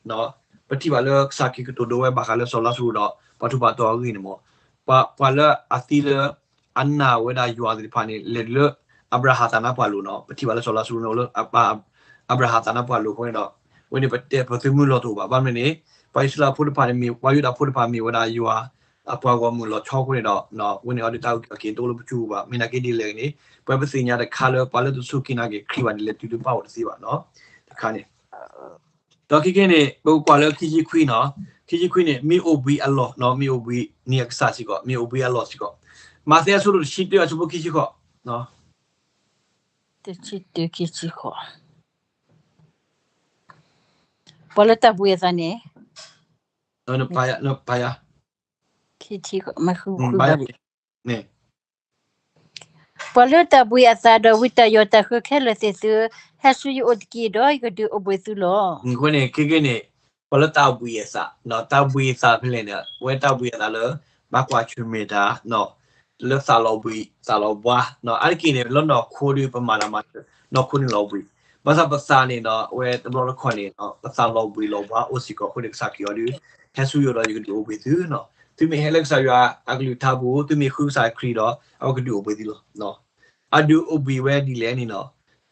ပထံၣ်ဘၣ်လၢကစၢ်ခရံာ်ကတိၤဒိဝဲဘၣ်ဃးလၢစီၤလါစရူးဒီး ပှၤထူးပှၤတီၤအဂ့ၢ်န့ၣ်မ့ၢ်, ပှၤလၢအသံလၢ အနာ်ဝဲဒၣ်ယွၤသ့ၣ်တဖၣ်န့ၣ် လဲၤလၢအၤဘြၤဟၣ်သးနါပှၢ်လိၤနီၤ, ပထံၣ်ဘၣ်လၢစီၤလါစရူးန့ၣ်အိၣ်လၢ အၤဘြၤဟၣ်သးနါပှၢ်လိၤအဃိန့ၣ်ဒီး ဝဲန့ၣ်ပတဲပသုးမုၢ်လီၤတအိၣ်ဘၣ်, ဘၣ်မနုၤန့ၣ် ပှၤအံၣ်စရ့လးဖိတဖၣ်န့ၣ်မ့ၢ် ပှၤယူဒၤဖိတဖၣ်မ့ၢ်ဝဲဒၣ်ယွၤ အပှၤဂီၢ်မုၢ်လီၤဆီအဃိန့ၣ်ဒီး ဝဲန့ၣ်အီၤဒုးတၢ်အုၣ်က့ၤခီၣ်က့ၤတအိၣ်လၢပစုပူၤဘၣ်, မ့ၢ်နာ်က့ဒ်လဲၣ်ဂ့ၤန့ၣ် ပဝဲပသ့ၣ်ညါတခါလၢပှၤလၢတစူၢ်က့ၤနာ်က့ၤခရံာ်ဘၣ်န့ၣ် လဲၤတုၤလၢပၢ်အိၣ်တသ့ဘၣ်နီၤ, တခါန့ၣ် ဒီးခဲကနံၣ်န့ၣ် ပကကွၢ်လၢခံဆံခွံနီၤ, ခံဆံခွံန့ၣ် မ့ၢ်အိၣ်ဘှံးအလီၢ်နီၤ, မ့ၢ်အိၣ်ဘှံးနံၤအကစၢ်စ့ၢ်ကီး, မ့ၢ်အိၣ်ဘှံးအလီၢ်စ့ၢ်ကီး, မးသဲအဆၢဒိၣ်တဆံတၢအဆၢဖိခံဆံဃိး, တဆံတၢခံဆံဃိး ပှၤလၢတၢ်ဘှံးအသးန့ၣ်, ပှၤလၢတၢ်ဘှံးအသး ဒီးဝံတၢ်ယီၢ်တၢ်ဃၢခဲလၢာ်သ့ၣ်သု, ဟဲဆူယအိၣ်တက့ၢ်, ဒီးယကဒုးအိၣ်ဘှံးသုလီၤ. အဃိန့ၣ် ခဲကနံၣ်န့ၣ် ပှၤလၢတၢ်ဘှံးအသး, တၢ်ဘှံးအသးဖဲလဲၣ်န့ၣ် အဝဲတၢ်ဘှံးအသးလၢ ဘၣ်ကွၢ်ဆၢၣ်မဲာ်တၢ် လၢသးလီၤဘှံးသးလီၤဘှါ, အါတက့ၢ်န့ၣ် လၢနီၢ်ခိဒီးပမၤတၢ်မၤ နီၢ်ခိန့ၣ်လီၤဘှံး, ဘၣ်ဆၣ်ပသးန့ၣ်ဒီး အဝဲတဘျီတခီၣ်န့ၣ် ပသးလီၤဘှံးလီၤဘှါအိၣ်စ့ၢ်ကီးအဃိန့ၣ် ကစၢ်ခရံာ်အီၤဒုး ဟဲဆူယအိၣ်ဒီးယကဒုးအိၣ်ဘှံးသု, သုမ့ၢ်ဟဲလၢကစၢ်ယွၤအကလုၢ်ကထါပူၤ သုမ့ၢ်ဃုကစၢ်ခရံာ်ဒီး အဝဲကဒုးအိၣ်ဘှံးသုလီၤ. အဒုးအိၣ်ဘှံးဝဲဒ်လဲၣ်န့ၣ်ဒီး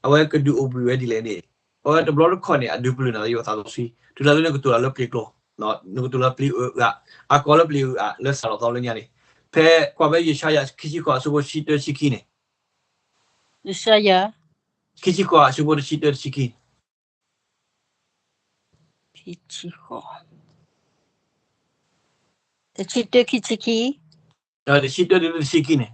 အဝဲကဒုးအိၣ်ဘှံးဝဲဒ်လဲၣ်န့ၣ်, အဝဲတဘျီတခီၣ်န့ၣ် အဒုးပျုၢ်နၤလၢယွၤသးစီဆှံ, တုၤလၢလၢနကတိၤတၢ်လၢပျ့ၤကျိာ်, နကတိၤလၢပျ့ၤအုးအး, အကိးလၢပျ့ၤအုးအး လၢစးထီၣ်သီလၢညါန့ၣ်, ဖဲကွၢ်ဖဲယၡါယၤ ခံဆံဃိး အဆၢဖိတဆံတၢ တဆံခံန့ၣ်, ယၡါယၤ ခံဆံဃိး အဆၢဖိတဆံတၢ တဆံခံ ခံဆံဃိး, တဆံတၢ ခံဆံခံ, တဆံတၢ တဆံခံန့ၣ်,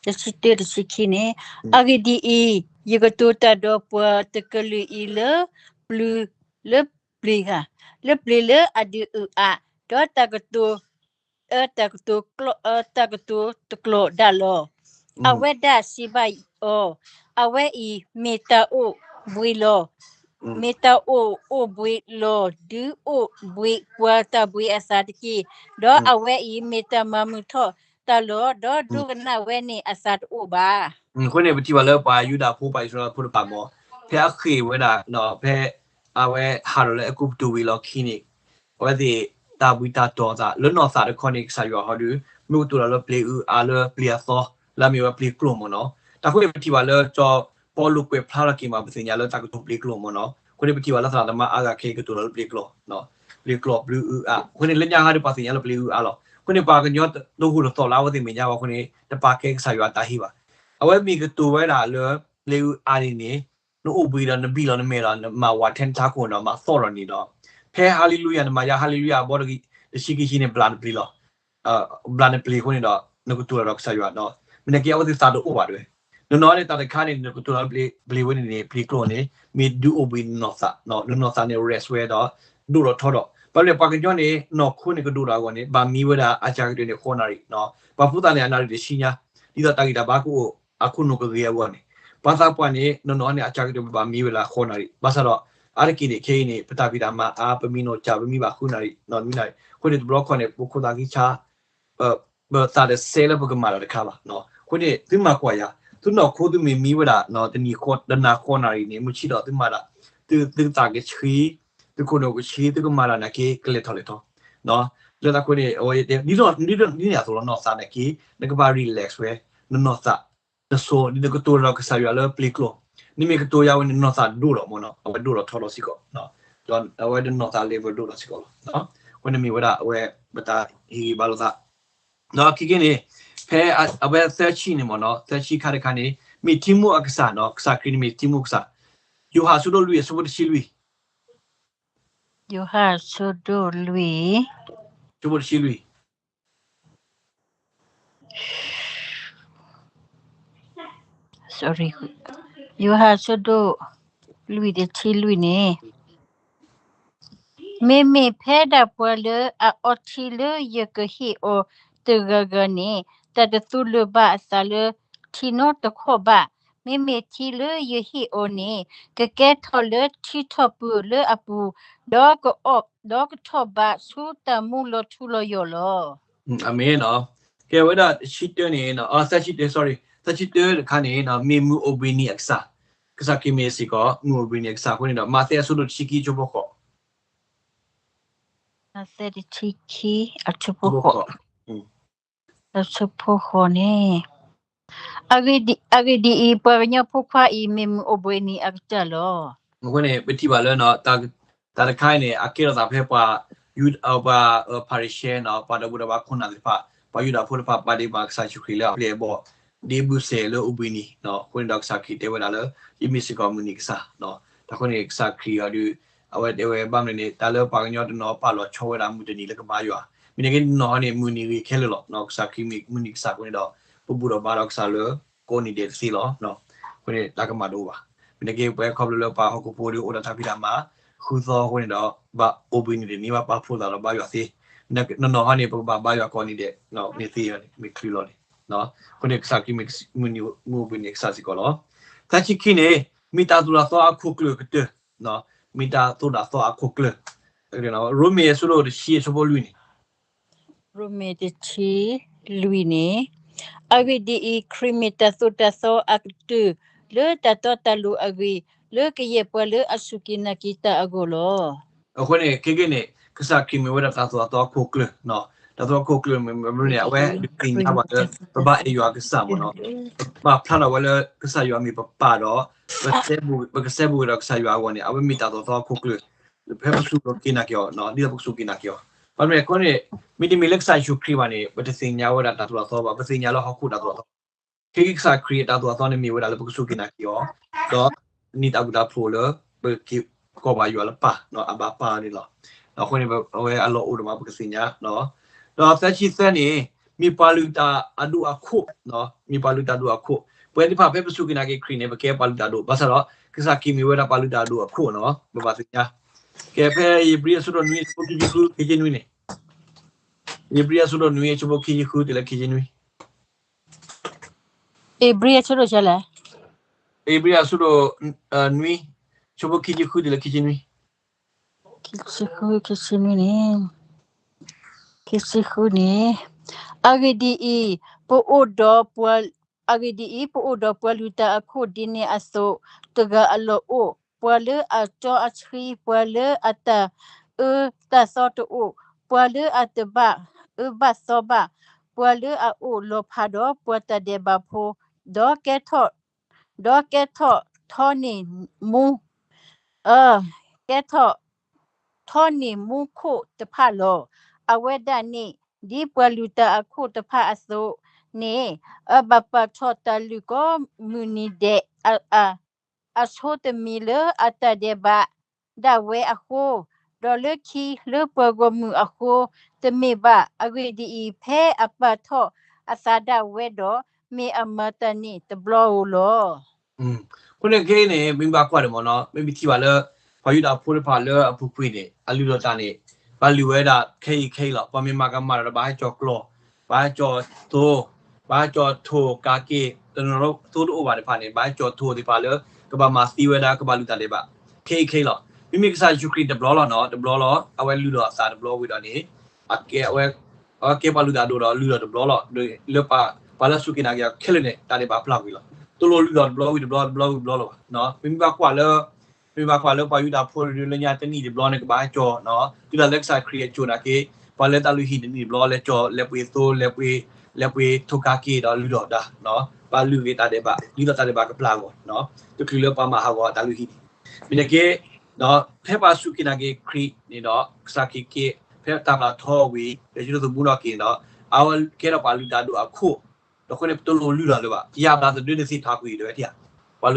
တဆံတၢ တဆံခံန့ၣ်, အဂ့ၢ်ဒ်အံၤ, ယကတိၤတၢ်ဒီးပှၤတကလုာ်အံၤလၢပျ့ၤ, လၢပျ့ၤဧါ, လၢပျ့ၤလၢအဒုးအုးအး, ဒီးတၢ်ကတိၤ အတၢ်ကတိၤတကျိာ်ဒၣ်လီၤ. အဝဲဒၣ်စံးဘၣ်အီၤ, အဝဲအံၤမ့ၢ်တၢ်အိၣ်ဘှံးလီၤ. မ့ၢ်တၢ်အိၣ်အိၣ်ဘှံးလီၤ. ဒုးအိၣ်ဘှံးပှၤတၢ်ဘှံးအသးတက့ၢ်. ဒီးအဝဲအံၤမ့ၢ်တၢ်မၤမုာ်ထီၣ်တၢ်လီၤ. ဒီးဒိကနၣ်ဝဲန့ၣ်အသးတအိၣ်ဘၣ်. အဃိန့ၣ် ပထံၣ်ဘၣ်လၢပှၤယူဒၤဖိ ပှၤအံၣ်စရ့လးဖိတဖၣ်မ့ၢ် ဖဲအဃ့ၢ်ဝဲဒၣ် ဖဲအဝဲဟးထီၣ်လၢအဲၤကူပတူၤဝံၤအလီၢ်ခံန့ၣ် အဝဲသ့ၣ်တၢ်ဘှံးတၢ်တီၤအသး လၢနီၢ်သးတခီန့ၣ် ကစၢ်ယွၤဟီဒုး မ့ၢ်ကတိၤတၢ်လၢပျ့ၤအုးအးလၢပျ့ၤအသီ လၢအမ့ၢ်ဝဲပျ့ၤကျိာ်မ့ၢ်နီၤ. တၢ်ဃိန့ၣ် ပထံၣ်ဘၣ်လၢစီၤပီလူးကွဲးဖျါထီၣ်က့ၤမး ပသ့ၣ်ညါလၢတၢ်ကတိၤပျ့ၤကျိာ်မ့ၢ်နီၤ. အဃိန့ၣ် ပထံၣ်ဘၣ်လၢသရၣ်သမါအါဂၤခဲအံၤကတိၤတၢ်လၢပျ့ၤကျိာ်, ပျ့ၤကျိာ်ပျ့ၤအုးအး. အဃိန့ၣ် လၢညါဟီဒုးပှၤသ့ၣ်ညါလၢပျ့ၤအုးအးလီၤ. အဃိန့ၣ် ပှၤကညီတဟူးတသီၣ်လၢအဝဲသ့ၣ်မဲာ်ညါဘၣ်အဃိန့ၣ် တပာ်ကဲကစၢ်ယွၤအတၢ်ဟ့ၣ်ဘၣ်. အဝဲမ့ၢ်ကတိၤဝဲဒၣ်လၢ ပျ့ၤအုးအးန့ၣ်န့ၣ် နအိၣ်ဘှံးဒီးနဘံၣ်လီၤနမဲာ်လီၤ နမၤဝးထဲနထးခိၣ်ဒီးမၤသီၣ်လီၤန့ၣ်ဒီး ဖဲဟါလ့လူယၤ နမၤယါဟါလ့လူယၤအဘီတဆံခံဆံန့ၣ် ဘျးနပျ့ၤလီၤ. ဘျးနပျ့ၤအဃိန့ၣ်ဒီး နကတိၤလီၤဒီးကစၢ်ယွၤဒီး မ့ၢ်နက့အဝဲသ့ၣ်သးတအိၣ်ဘၣ်တဲဝဲ. နီၢ်နီၢ်န့ၣ် တၢ်တခါန့ၣ် နကတိၤလီၤပျ့ၤဝဲန့ၣ်န့ၣ် ပျ့ၤကျိာ်န့ၣ် မ့ၢ်ဒုးအိၣ်ဘှံးနနီၢ်သး, နနီၢ်သးန့ၣ် rest ဝဲဒီး ဒိၣ်ထီၣ်ထီထီၣ်. ဘၣ်လဲၣ်ပှၤကညီန့ၣ် နီၢ်ခိန့ၣ်ကဒိၣ်ထီၣ်အဂီၢ်န့ၣ် ဘၣ်မံဝဲဒၣ်အစှၤကတၢၢ်န့ၣ် ဃိးနၣ်ရံၣ်. ပှၤဖိသၣ်န့ၣ် အနၣ်ရံၣ်တဆံညါ ဒ်သိးတၢ်ဂံၢ်တၢ်ဘါကအိၣ် အခိၣ်နူာ်ကဂ့ၤအဂီၢ်န့ၣ် ပှၤသးပှၢ်န့ၣ် နီၢ်နီၢ်န့ၣ် အစှၤကတၢၢ်ပဘၣ်မံဝဲဒၣ်ဃိးနၣ်ရံၣ်. ဘၣ်ဆၣ်ဒီး အါတက့ၢ်န့ၣ် ခဲအံၤန့ၣ် ပတၢ်ဖံးတၢ်မၤအါ ပမံနီၢ်ကၠၢ် ပမံဘၣ်ဃုနၣ်ရံၣ် နွံနၣ်ရံၣ်. အဃိန့ၣ် တဘျီခီန့ၣ် ပခိၣ်သးကံဆါ ပသးတစဲလၢပကမၤတၢ်တခါဘၣ်. အဃိန့ၣ် သုမၤကွၢ်ယၤ သုနီၢ်ခိသုမ့ၢ်မံဝဲဒၣ် တနံၤတနၤဃိးနၣ်ရံၣ်န့ၣ် မုၢ်ဆ့ၣ်ဒီးသုမၤဒၣ် သုသးကဆှံ သုခိၣ်နူာ်ကဆှံ သုကမၤတၢ်နာ်က့ ကလဲၤထီၣ်လဲၤထီၣ် လၢတၢ်အဃိန့ၣ် အဝဲဒ်န့ၣ်အသိးလီၤ နီၢ်သးနာ်က့ နကဘၣ် relax ဝဲ နနီၢ်သး နစိၤ ဒ်နကတိၤဒီးကစၢ်ယွၤလၢပျ့ၤကျိာ် နမ့ၢ်ကတိၤယၤဝဲန့ၣ် နီၢ်သးဒိၣ်လီၤမ့ၢ်နီၤ အဝဲဒိၣ်လီၤထီလီၤစ့ၢ်ကီး ဒီးအဝဲဒၣ်နီၢ်သး level ဒိၣ်လီၤစ့ၢ်ကီးလီၤ. အဃိန့ၣ်မ့ၢ်ဝဲဒၣ်အဝဲ ပတၢ်ဟ့ၣ်ဂံၢ်ဘါလိာ်သး ဒီးခံက့န့ၣ် ဖဲအဝဲသၢဆံန့ၣ်မ့ၢ်နီၤ သၢဆံခါတခါန့ၣ် မ့ၢ်ထံမိၢ်အကစၢ်နီၤ ကစၢ်ခရံာ်န့ၣ်မ့ၢ်ထံမိၢ်ကစၢ် ယိၤဟၣ်အဆၢဒိၣ်လွံၢ်အဆၢဖိတဆံလွံၢ် ယိၤဟၣ်အဆၢဒိၣ်လွံၢ် အဆၢဖိတဆံလွံၢ် ယိၤဟၣ်အဆၢဒိၣ်လွံၢ်တဆံလွံၢ်န့ၣ် မ့မ့ၢ်ဖဲဒၣ်ပှၤလၢအအီထံလၢယကဟ့ၣ်အီၤတဂၤဂၤန့ၣ် တၢ်တသူလၢၤဘၣ်အသးလၢထံနီတခီၣ်ဘၣ်. မ့မ့ၢ်ထံလၢယဟ့ၣ်အီၤန့ၣ် ကကဲထီၣ်လၢထံထီၣ်ပၢၢ်လၢအပူၤ, ဒီးကအီၣ်ဒီးကထီၣ်ဘးဆူတၢ်မူလီၤထူလီၤယိာ်လီၤ. အၤမ့ၣ်နီၤ. ကဲဝဲဒၣ်တဆံတၢန့ၣ် သၢဆံတၢ sorry သၢဆံတၢတခါန့ၣ် မ့ၢ်မုၢ်အိၣ်ဘှံးနံၤအကစၢ်, ကစၢ်ခရံာ်မ့ၢ်စ့ၢ်ကီး မုၢ်အိၣ်ဘှံးနံၤအကစၢ်အဃိန့ၣ်ဒီး မးသဲအဆၢဒိၣ်တဆံခံအဆၢဖိဃိး မးသဲတဆံခံ အဆၢဖိဃိး, အဆၢဖိဃိးန့ၣ် အဂ့ၢ်ဒ်အံၤ, ပှၤကညီဖိခွါအံၤ မ့ၢ်မုၢ်အိၣ်ဘှံးနံၤအကစၢ်လီၤ. အဃိန့ၣ် ပထံၣ်ဘၣ်လၢ တၢ်တခါအံၤန့ၣ် အကဲထီၣ်သးဖဲပှၤ ပှၤဖၤရံၤၡဲနီၤ ပှၤဒီးဘူၣ်ဒီးဘါခိၣ်နၢ်သ့ၣ်တဖၣ် ပှၤယူဒၤဖိတဖၣ် ပာ်ဒ့ၣ်မးကစၢ်ယ့ၣ်ၡူးခရံာ်လၢအပျဲၢ်အဘီၣ် ဒ့ဘုၣ်စဲးလၢအိၣ်ဘှံးနံၤ, အဃိန့ၣ်ဒီးကစၢ်ခရံာ်တဲဝဲဒၣ်လၢ ယမ့ၢ်စ့ၢ်ကီးမုၢ်နံၤကစၢ်, တၢ်ဃိန့ၣ် ကစၢ်ခရံာ်အီၤဒုး အဝဲတဲဝဲဘၣ်မနုၤန့ၣ် တၢ်လၢပှၤကညီတနီၤပာ်လီၤဆီဝဲဒၣ်မုၢ်တနံၤလၢကဘါယွၤ, မ့ၢ်န့ၣ်က့ နီၢ်ဟီန့ၣ် မုၢ်နံၤဂ့ၤခဲလၢာ်လီၤ. ကစၢ်ခရံာ်မ့ၢ်မုၢ်နံၤကစၢ်အဃိန့ၣ်ဒီး ပဘူၣ်ဒီးဘါဒီးကစၢ်လၢ ကိးနံၤဒဲးတသ့လီၤ. အဃိန့ၣ် တၢ်ကမၣ်တအိၣ်ဘၣ်. မ့ၢ်န့ၣ်က့ ပဝဲခီဖျိလၢပှၤဟီၣ်ခိၣ်ဖိဒီးအိၣ်ဒီးတၢ်ဖံးတၢ်မၤ, ဃုသီအဃိန့ၣ်ဒီး ဘၣ်အိၣ်ဘှံးနံၤတနံၤ ဘၣ်ပာ်ဖှိၣ်သးဒီးဘါယွၤသ့, နီၢ်နီၢ်ဟီန့ၣ် ပကဘၣ်ဘါယွၤကိးနံၤဒဲး, မ့ၢ်သ့ယီၤန့ၣ် မ့ၢ်ချုးလီၤန့ၣ်, အဃိန့ၣ် ကစၢ်ခရံာ်မ့ၢ်အိၣ်ဘှံးနံၤကစၢ်စ့ၢ်ကီးလီၤ. သၢဆံခံန့ၣ် မ့ၢ်တၢ်သိၣ်တၢ်သီအခိၣ်ကျၢၢ်ကတၢၢ်, မ့ၢ်တၢ်သိၣ်တၢ်သီအခိၣ်ကျၢၢ်, ရိမ့ၤအဆၢဒိၣ်တဆံအဆၢဖိလွံၢ်န့ၣ် ရိမ့ၤတဆံလွံၢ်န့ၣ်, အဂ့ၢ်ဒ်အံၤ, ခရံာ်မ့ၢ်တၢ်သိၣ်တၢ်သီအကတၢၢ် လၢတၢ်တီတၢ်လိၤအဂ့ၢ်, လၢကယဲၢ်ပှၤလၢအစူၢ်က့ၤနာ်က့ၤတၢ်အဂီၢ်လီၤ. အဃိန့ၣ် ခဲကနံၣ်န့ၣ် ကစၢ်ခရံာ်မ့ၢ်ဝဲဒၣ်တၢ်သိၣ်တၢ်သီအခိၣ်ကျၢၢ်, တၢ်သိၣ်တၢ်သီအခိၣ်ကျၢၢ်မ့ၢ်မ့ၢ်န့ၣ် အဝဲဒုးသ့ၣ်ညါဘၣ်လၢ ပဘၣ်အဲၣ်ယွၤကစၢ်မ့ၢ်နီၤ, ပာ်ဖျါထီၣ်ဝဲလၢကစၢ်ယွၤမ့ၢ်ပပၢ်ဒီး ပကစဲဘူးက့ၤဒီးကစၢ်ယွၤအဂီၢ်န့ၣ် အဝဲမ့ၢ်တၢ်သိၣ်တၢ်သီအခိၣ်ကျၢၢ် ဖဲပစူၢ်က့ၤနာ်က့ၤအီၤ, ဒ်သိးပကစူၢ်က့ၤနာ်က့ၤအီၤ, ဘၣ်မနုၤအဃိန့ၣ် မ့တမ့ၢ်လၢကစၢ်ယ့ၣ်ၡူးခရံာ်ဘၣ်န့ၣ် ပတသ့ၣ်ညါဝဲဒၣ်တၢ်သိၣ်တၢ်သီဘၣ်, ပသ့ၣ်ညါလၢဟီၣ်ခိၣ်တၢ်သိၣ်တၢ်သီ, ခဲကနံၣ်ကစၢ်ခရံာ်အတၢ်သိၣ်တၢ်သီန့ၣ်မ့ၢ်ဝဲဒၣ်လၢပကစူၢ်က့ၤနာ်က့ၤအီၤ, ဒီးနံၣ်တၢ်ဘျုးတၢ်ဖှိၣ်လၢ ပက့ၤကိးဘၣ်ယွၤလၢပၢ်, အဘၤပၢ်န့ၣ်လီၤ. အဃိန့ၣ် အဝဲအလီၢ်အိၣ်ဒိၣ်မးပကသ့ၣ်ညါ, ဒီးသၢဆံသၢန့ၣ် မ့ၢ်ပှၤလုၢ်တၢ်အဒိၣ်အခိၣ်, မ့ၢ်ပှၤလုၢ်တၢ်အဒိၣ်အခိၣ်, ပဝဲသ့ၣ်တဖၣ်ဖဲပစူၢ်က့ၤနာ်က့ၤခရံာ်န့ၣ် ပကဲပှၤလုၢ်တၢ်အဒိၣ်, ဘၣ်ဆၣ်ဒီး ကစၢ်ခရံာ်မ့ၢ်ဝဲဒၣ်ပှၤလုၢ်တၢ်အဒိၣ်အခိၣ်နီၤ, ပဘၣ်သ့ၣ်ညါ, ကဲဖဲဧ့ၤဘြံၤအဆၢဒိၣ်နွံ အဆၢဖိခံဆံဃု ခံဆံနွံန့ၣ်, ဧ့ၤဘြံၤအဆၢဒိၣ်နွံ အဆၢဖိခံဆံဃုတုၤလၢခံဆံနွံ ဧ့ၤဘြံၤအဆၢဒိၣ်လဲၣ်, ဧ့ၤဘြံၤအဆၢဒိၣ် နွံ, အဆၢဖိခံဆံဃုတုၤလၢခံဆံနွံ, ခံဆံဃု, ခံဆံဃုန့ၣ်, အဂ့ၢ်ဒ်အံၤ, ပအိၣ်ဒီးပှၤ, အဂ့ၢ်ဒ်အံၤ, ပအိၣ်ဒီးပှၤလုၢ်တၢ်အခိၣ်ဒ်န့ၣ်အသိး, တဂၤအလီၢ်အိၣ်, ပှၤလၢအစီအဆှံ, ပှၤလၢအတၢ်အၢတၢ်သီတအိၣ်, ပှၤလၢအတဘၣ်အၢဘၣ်သီဘၣ်, ပှၤလၢအအိၣ်လီၤဖးဒီးပှၤတၢ်ဒဲးဘးဖိ, ဒီးကဲထီၣ်, ဒီးကဲထီၣ်ထီန့ၢ်မူ ကဲထီၣ်ထီန့ၢ်မူခိၣ်တဖၣ်လီၤ. အဝဲဒၣ်န့ၣ် ဒ်ပှၤလုၢ်တၢ်အခိၣ်တဖၣ်အသိးန့ၣ်, အဘၣ်ပာ်ထီၣ်တၢ်လုၢ်ကိးမုၢ်နံၤဒဲး အဆိတမံၤလၢအတၢ်ဒဲးဘးဒၣ်ဝဲအဃိ, ဒီးလၢခံလၢပှၤဂီၢ်မုၢ်အဃိတမ့ၢ်ဘၣ်. အဂ့ၢ်ဒ်အံၤ, ဖဲအပာ်ထီၣ်အသးဒၣ်ဝဲဒီး, မ့ၢ်အမၤတၢ်န့ၣ်တဘျီဧိၤလီၤ. အဃိန့ၣ်ခဲအံၤန့ၣ် မ့ၢ်ဘၣ်ကွၢ်န့ၣ်မ့ၢ်နီၤ, မ့ၢ်ပထံၣ်ဘၣ်လၢ ပှၤယူဒၤဖိတဖၣ်လၢအပူၤကွံာ်န့ၣ် အလုၢ်လီၤတၢ်န့ၣ် ဘၣ်လုၢ်ဝဲဒၣ်ခဲအံၤခဲအံၤလီၤ. ပှၤမ့ၢ်မၤကမၣ်ဒီး ဘၣ်ဟဲကၠီၤကျီၢ်, ဘၣ်ဟဲကၠီၤသိ, ဘၣ်ဟဲကၠီၤထိၣ်ကးက့ၢ်, တနီၤနီၤသိတအိၣ်ဘၣ်တဖၣ်န့ၣ် ဘၣ်ဟဲကၠီၤထိၣ်သ့ၣ်တဖၣ်လၢ ကဘၣ်မၤသံဝဲဒၣ် ကဘၣ်လုၢ်တၢ်ဒဲးဘး ခဲအံၤခဲအံၤလီၤ. မ့မ့ၢ်ကစၢ်ယ့ၣ်ၡူးခရံာ်တဘျီလီၤနီၤ, တဘျီလီၤ. အဝဲလုၢ်လီၤအသးတဘျီဝံၤဒီးန့ၣ် အကဲဝဲ အဝဲကဲပှၤလုၢ်တၢ်ဒိၣ်ဒီးလုၢ်လီၤတဘျီလီၤ. လၢပှၤလၢအစူၢ်က့ၤနာ်က့ၤအီၤခဲလၢာ်န့ၣ် တၢ်ဒဲးဘးပျၢ်ကွံာ်လီၤ. တလိၣ်လုၢ်လီၤတဘျီဝံၤတဘျီ တဘျီဝံၤတဘျီလၢၤဘၣ်. မ့မ့ၢ်ဘၣ်ကွၢ်လၢ မ့ၢ်ဘၣ်ကွၢ်လၢပှၤယူဒၤဖိဒုးလၢညါတနံၣ်တဘျီန့ၣ် ကဘၣ်ဟဲကၠီၤနီၤ, တုၤဒၣ်လၢကစၢ်ခရံာ်အစိၤနာ်က့ ပှၤလၢတၢ်လုၢ်ဟံၣ်တနံၣ်တဘျီ လဲၤကၠီၤ လဲၤပှ့ၤသိ လဲၤပှ့ၤ လဲၤပှ့ၤထိၣ်ကးက့ၢ်ဒီးလုၢ်လီၤတၢ်, ဘၣ်လုၢ်ဂ့ၤတၢ်ဒဲးဘး လုၢ်လီၤတၢ်ဒဲးဘးကပျၢ်အဂီၢ်, တချုးလၢပှၤမၤဟးဂီၤတၢ်လုၢ်ဟံၣ်န့ၣ်, မ့ၢ်န့ၣ်က့ ဖဲပှၤစူၢ်က့ၤနာ်က့ၤခရံာ်န့ၣ်ဒီး ကစၢ်ခရံာ်က့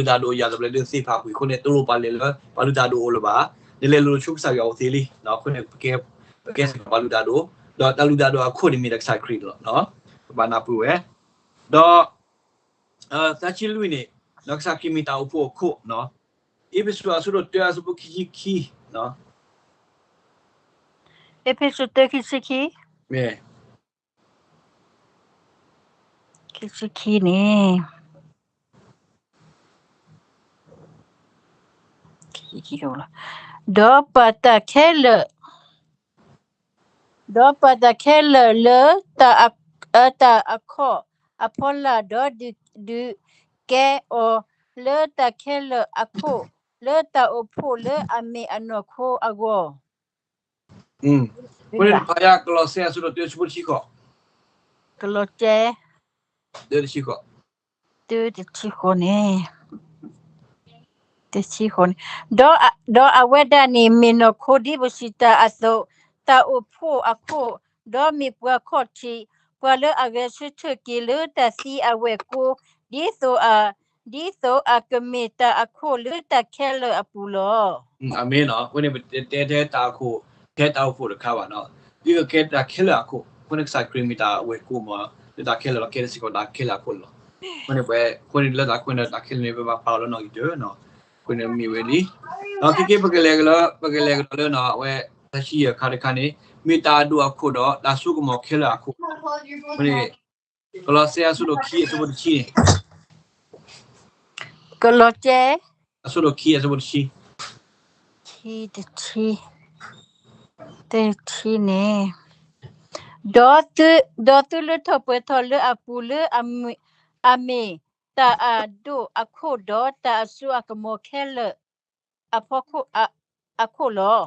ဖဲတၢ်ပျၢ်ထီဝံၤ လၢယိၤသုးမူနီၢ်က့ၤန့ၣ်ဒီး အဝဲကဲထီၣ်ပှၤလုၢ်တၢ်ဒိၣ်အခိၣ်, ဒီးအဃိန့ၣ် တလိၣ်လုၢ်လီၤလၢၤဘၣ်. ယၢ်ဘျါသဒၢနသ့ၣ်ဖးကွံာ် တဲဝဲဒၣ်, ပှၤလုၢ်တၢ်ဒိၣ်ယၢ်သဘျဲၣ်ဒၢသ့ၣ်ဖးကွံာ်အဃိန့ၣ် တလိၣ်ပှၤလဲၤလၢပှၤလုၢ်တၢ်ဒိၣ်အအိၣ်လၢၤဘၣ်. နလဲၤလိၤဆိကစၢ်ယွၤအိၣ်သ့လံ, အဃိန့ၣ် ပကဲစ့ၢ်ကီးပှၤလုၢ်တၢ်ဒိၣ်, ဒီးတၢ်လုၢ်တၢ်ဒိၣ်အခိၣ်န့ၣ်မ့ၢ်ဒၣ်ကစၢ်ခရံာ်န့ၣ်လီၤ. ပဘၣ်နၢ်ပၢၢ်ဝဲ, ဒီး သၢဆံလွံၢ်န့ၣ် ဒီးကစၢ်ခရံာ်မ့ၢ်တၢ်အိၣ်ဖှိၣ်အခိၣ်, အ့းဖ့းစူးအဆၢဒိၣ်တၢအဆၢဖိခံဆံခံ, အ့းဖ့းစူးတၢခံဆံခံ, ခံဆံခံန့ၣ် ဒီးပာ်တၢ်ခဲလၢာ်, ဒီးပာ်တၢ်ခဲလၢာ်လၢ တၢ်အခီၣ်အဖီလာ်, ဒီးဒုးကဲအီၤလၢတၢ်ခဲလၢာ်အခိၣ်, လၢတၢ်အိၣ်ဖှိၣ်လၢအမ့ၢ်အနီၢ်ခိအဂီၢ်. အဃိန့ၣ် ဖးယါကလီးစဲအဆၢဒိၣ်တၢ အဆၢဖိတဆံဃိး, ကလီးစဲ တၢတဆံဃိး, တၢတဆံဃိးန့ၣ်, တဆံဃိးန့ၣ်, ဒီးအဝဲဒၣ်န့ၣ်မ့ၢ်နီၢ်ခိဒ်ပစံးတၢ်အသိး, တၢ်အိၣ်ဖှိၣ်အခိၣ်, ဒီးမ့ၢ်ပှၤခီၣ်ထံး, ပှၤလၢအဂဲၤဆၢထၢၣ်က့ၤလၢတၢ်သံအဝဲၢ်ကိ, ဒ်သိးအ, ဒ်သိးအကမ့ၢ်တၢ်အခိၣ်လၢတၢ်ခဲလၢာ်အပူၤလီၤ. အၤမ့ၣ်နီၤ. အဃိန့ၣ် ပတဲထဲတၢ်အခိၣ်, ထဲတၢ်အိၣ်ဖှိၣ်တခါဘၣ်နီၤ, ဒ်သိးကဲတၢ်ခဲလၢာ်အခိၣ်, အဃိန့ၣ်ကစၢ်ခရံာ်မ့ၢ်တၢ်ဝဲၢ်ကိမ့ၢ်, လၢတၢ်ခဲလၢာ်လီၤ, ကဲထီၣ်စ့ၢ်ကီးတၢ်ခဲလၢာ်အခိၣ်န့ၣ်လီၤ. အဃိန့ၣ်ပဝဲ, အဃိန့ၣ်လၢတၢ်အဃိန့ၣ် တၢ်ခဲလၢာ်န့ၣ် ပဘၣ်ပာ်လီၤလၢနီၣ်ဂံၢ်တၢနီၤ, အဃိန့ၣ်မ့ၢ်ဝဲလံ, ဒီးခဲက့ ပကလဲၤကဒီးလၢ ပကလဲၤကဒီးလၢနီၤ အဝဲ သၢဆံယဲၢ်ခါတခါန့ၣ် မ့ၢ်တၢ်အဒိၣ်အခိၣ်ဒီး တၢ်စိကမီၤခဲလၢာ်အခိၣ်, အဃိန့ၣ် ကလီးစဲအဆၢဒိၣ်ခံ အဆၢဖိတဆံန့ၣ်, ကလီးစဲ အဆၢဒိၣ်ခံ အဆၢဖိတဆံ, ခံတဆံ, တဆံန့ၣ်, ဒီးသု, ဒီးသုလၢထီၣ်ပှဲၤထီၣ်လၢအပူၤလၢ အမ့ၢ်တၢ်အဒိၣ်အခိၣ်ဒီး တၢ်အစိအကမီၤခဲလၢာ် အဖီခိၣ်, အခိၣ်လီၤ.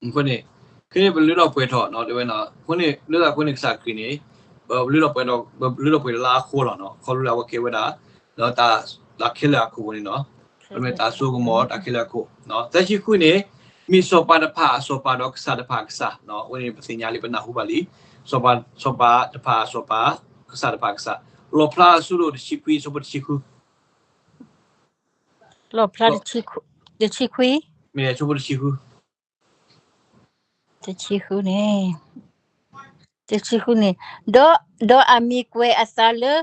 အဃိန့ၣ်, ခဲန့ၣ်ပလုၢ်ထီၣ်ပှဲၤထီၣ်နီၤ တဲဝဲနီၤ, အဃိန့ၣ် လၢတၢ်အဃိန့ၣ် ကစၢ်ခရံာ်န့ၣ် ပလုၢ်ထီၣ်ပှဲၤထီၣ်, ပလုၢ်ထီၣ်ပှဲၤထီၣ်လၢအဃိလီၤနီၤ, ခီဖျိလၢအဝဲကဲဝဲဒၣ် ဒီးတၢ်ခဲလၢာ်အခိၣ်အဃိန့ၣ်နီၤ, တၢ်စိကမီၤတၢ်ခဲလၢာ်အခိၣ်, သၢဆံဃုန့ၣ် မ့ၢ်စီၤပၤတဖၣ်အစီၤပၤဒီးကစၢ်တဖၣ်အကစၢ်, အဃိန့ၣ် ပသ့ၣ်ညါလံပနၢ်ဟူဘၣ်လံ, စီၤပၤ, စီၤပၤတဖၣ်အစီၤပၤ, ကစၢ်တဖၣ်အကစၢ်, လီၣ်ဖျါအဆၢဒိၣ်တဆံခွံ အဆၢဖိတဆံဃု လီၣ်ဖျါ တဆံခွံ, မ့ၢ်အဆၢဖိတဆံဃု, တဆံဃုန့ၣ်, တဆံဃုန့ၣ်, ဒီး, ဒီးအမံၤကွဲးအသးလၢ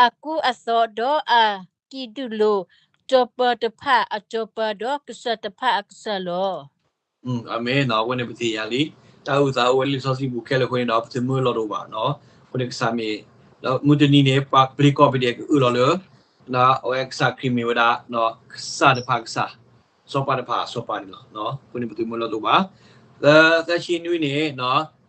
အကူအသိး, ဒီးအကံၣ်ဒုၣ်လိာ်စီၤပၤတဖၣ်အစီၤပၤ, ဒီးကစၢ်တဖၣ်အကစၢ်လီၤ. အမ့ၢ်နီၤ အဝဲန့ၣ်ပသ့ၣ်ညါလံ, တၢ်အုၣ်သးအိၣ်ဝဲလံာ်စီဆှံပူၤခဲလၢာ်အဃိန့ၣ်ဒီး ပသးမုာ်လီၤတအိၣ်ဘၣ်နီၤ, အဃိန့ၣ်ကစၢ်မ့ၢ်, ဒီးမုၢ်တနံၤန့ၣ် ပှၤပျ့ၤကီၢ်ပဒဲးကအုၣ်လီၤလၢ အဝဲကစၢ်ခရံာ်မ့ၢ်ဝဲဒၣ် ကစၢ်တဖၣ်ကစၢ်, စီၤပၤတဖၣ်အစီၤပၤန့ၣ်လီၤ. အဃိန့ၣ်ပသးမုာ်လီၤတအိၣ်ဘၣ်, သၢဆံနွံန့ၣ်,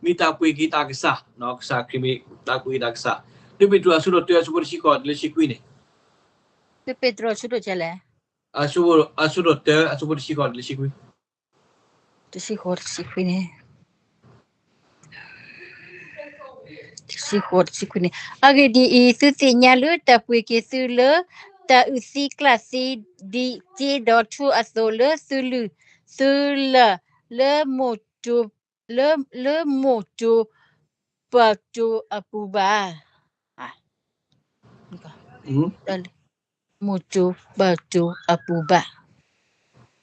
မ့ၢ်တၢ်ပှ့ၤက့ၤတၢ်ကစၢ်, ကစၢ်ခရံာ်မ့ၢ်တၢ်ပှ့ၤက့ၤတၢ်ကစၢ်, တုၤပ့းတရူးအဆၢဒိၣ်တၢ အဆၢဖိတဆံဃိးတုၤလၢတဆံခွံန့ၣ်, တုၤပ့းတရူးအဆၢဒိၣ်ကဲလဲၣ်, အဆၢဒိၣ်တၢ အဆၢဖိတဆံဃိးတုၤလၢတဆံခွံ, တဆံဃိးတဆံခွံန့ၣ် တဆံဃိးတဆံခွံန့ၣ်, အဂ့ၢ်ဒ်အံၤ, သုသ့ၣ်ညါလၢတၢ်ပှ့ၤက့ၤသုလၢ တၢ်အုၣ်သံကျၣ်သံ ဒ်စ့ဒီးထူအသိး, လၢသုလုၢ်သုလၢ်လၢမိၢ်တိၤ, လၢ, လၢမိၢ်တိၤပၢ်တိၤအပူၤဘၣ်. မိၢ်တိၤပၢ်တိၤအပူၤဘၣ်.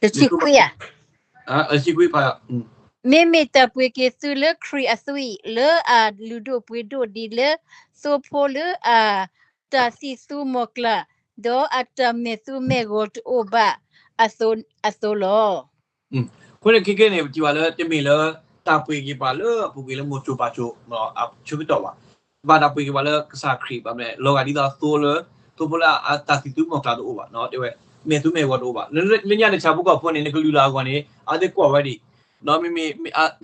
တဆံခွံဧါ. မ့မ့ၢ်တၢ်ပှ့ၤက့ၤသုလၢခရံာ်အသွံၣ်, လၢအလုၢ်ဒိၣ်ပှ့ၤဒိၣ်ဒ်လၢ သိဖိလၢအတၢ်သံၣ်သူမီၤကျၢ်, ဒီးအတၢ်မဲာ်သူမဲာ်ဂီၤတအိၣ်ဘၣ်အသိးလီၤ. အဃိန့ၣ်ခဲကနံၣ်န့ၣ် ပထံၣ်ဘၣ်လၢတမ့ၢ်လၢ တၢ်ပှ့ၤက့ၤပှၤလၢအပူၤကွံာ်လၢမိၢ်တိၤပၢ်တိၤအဆၢကတီၢ်ဘၣ်. ဘၣ်တၢ်ပှ့ၤက့ၤပှၤလၢကစၢ်ခရံာ်ဘၣ်မနုၤလဲၣ်, လီၤဂာ်ဒ်သိးသိလၢ, သိဖိလၢအတၢ်သံၣ်သူမီၤကျၢ်တအိၣ်ဘၣ်, တဲဝဲ, မဲာ်သူမဲာ်ဂီၤတအိၣ်ဘၣ်. လၢညါန့ၣ်ဆၣ်ဖိကီၢ်ဖိန့ၣ် နကလုၢ်လၢအဂီၢ်န့ၣ် အသ့ကွၢ်ဝဲဒံး, ဒီးမ့မ့ၢ်,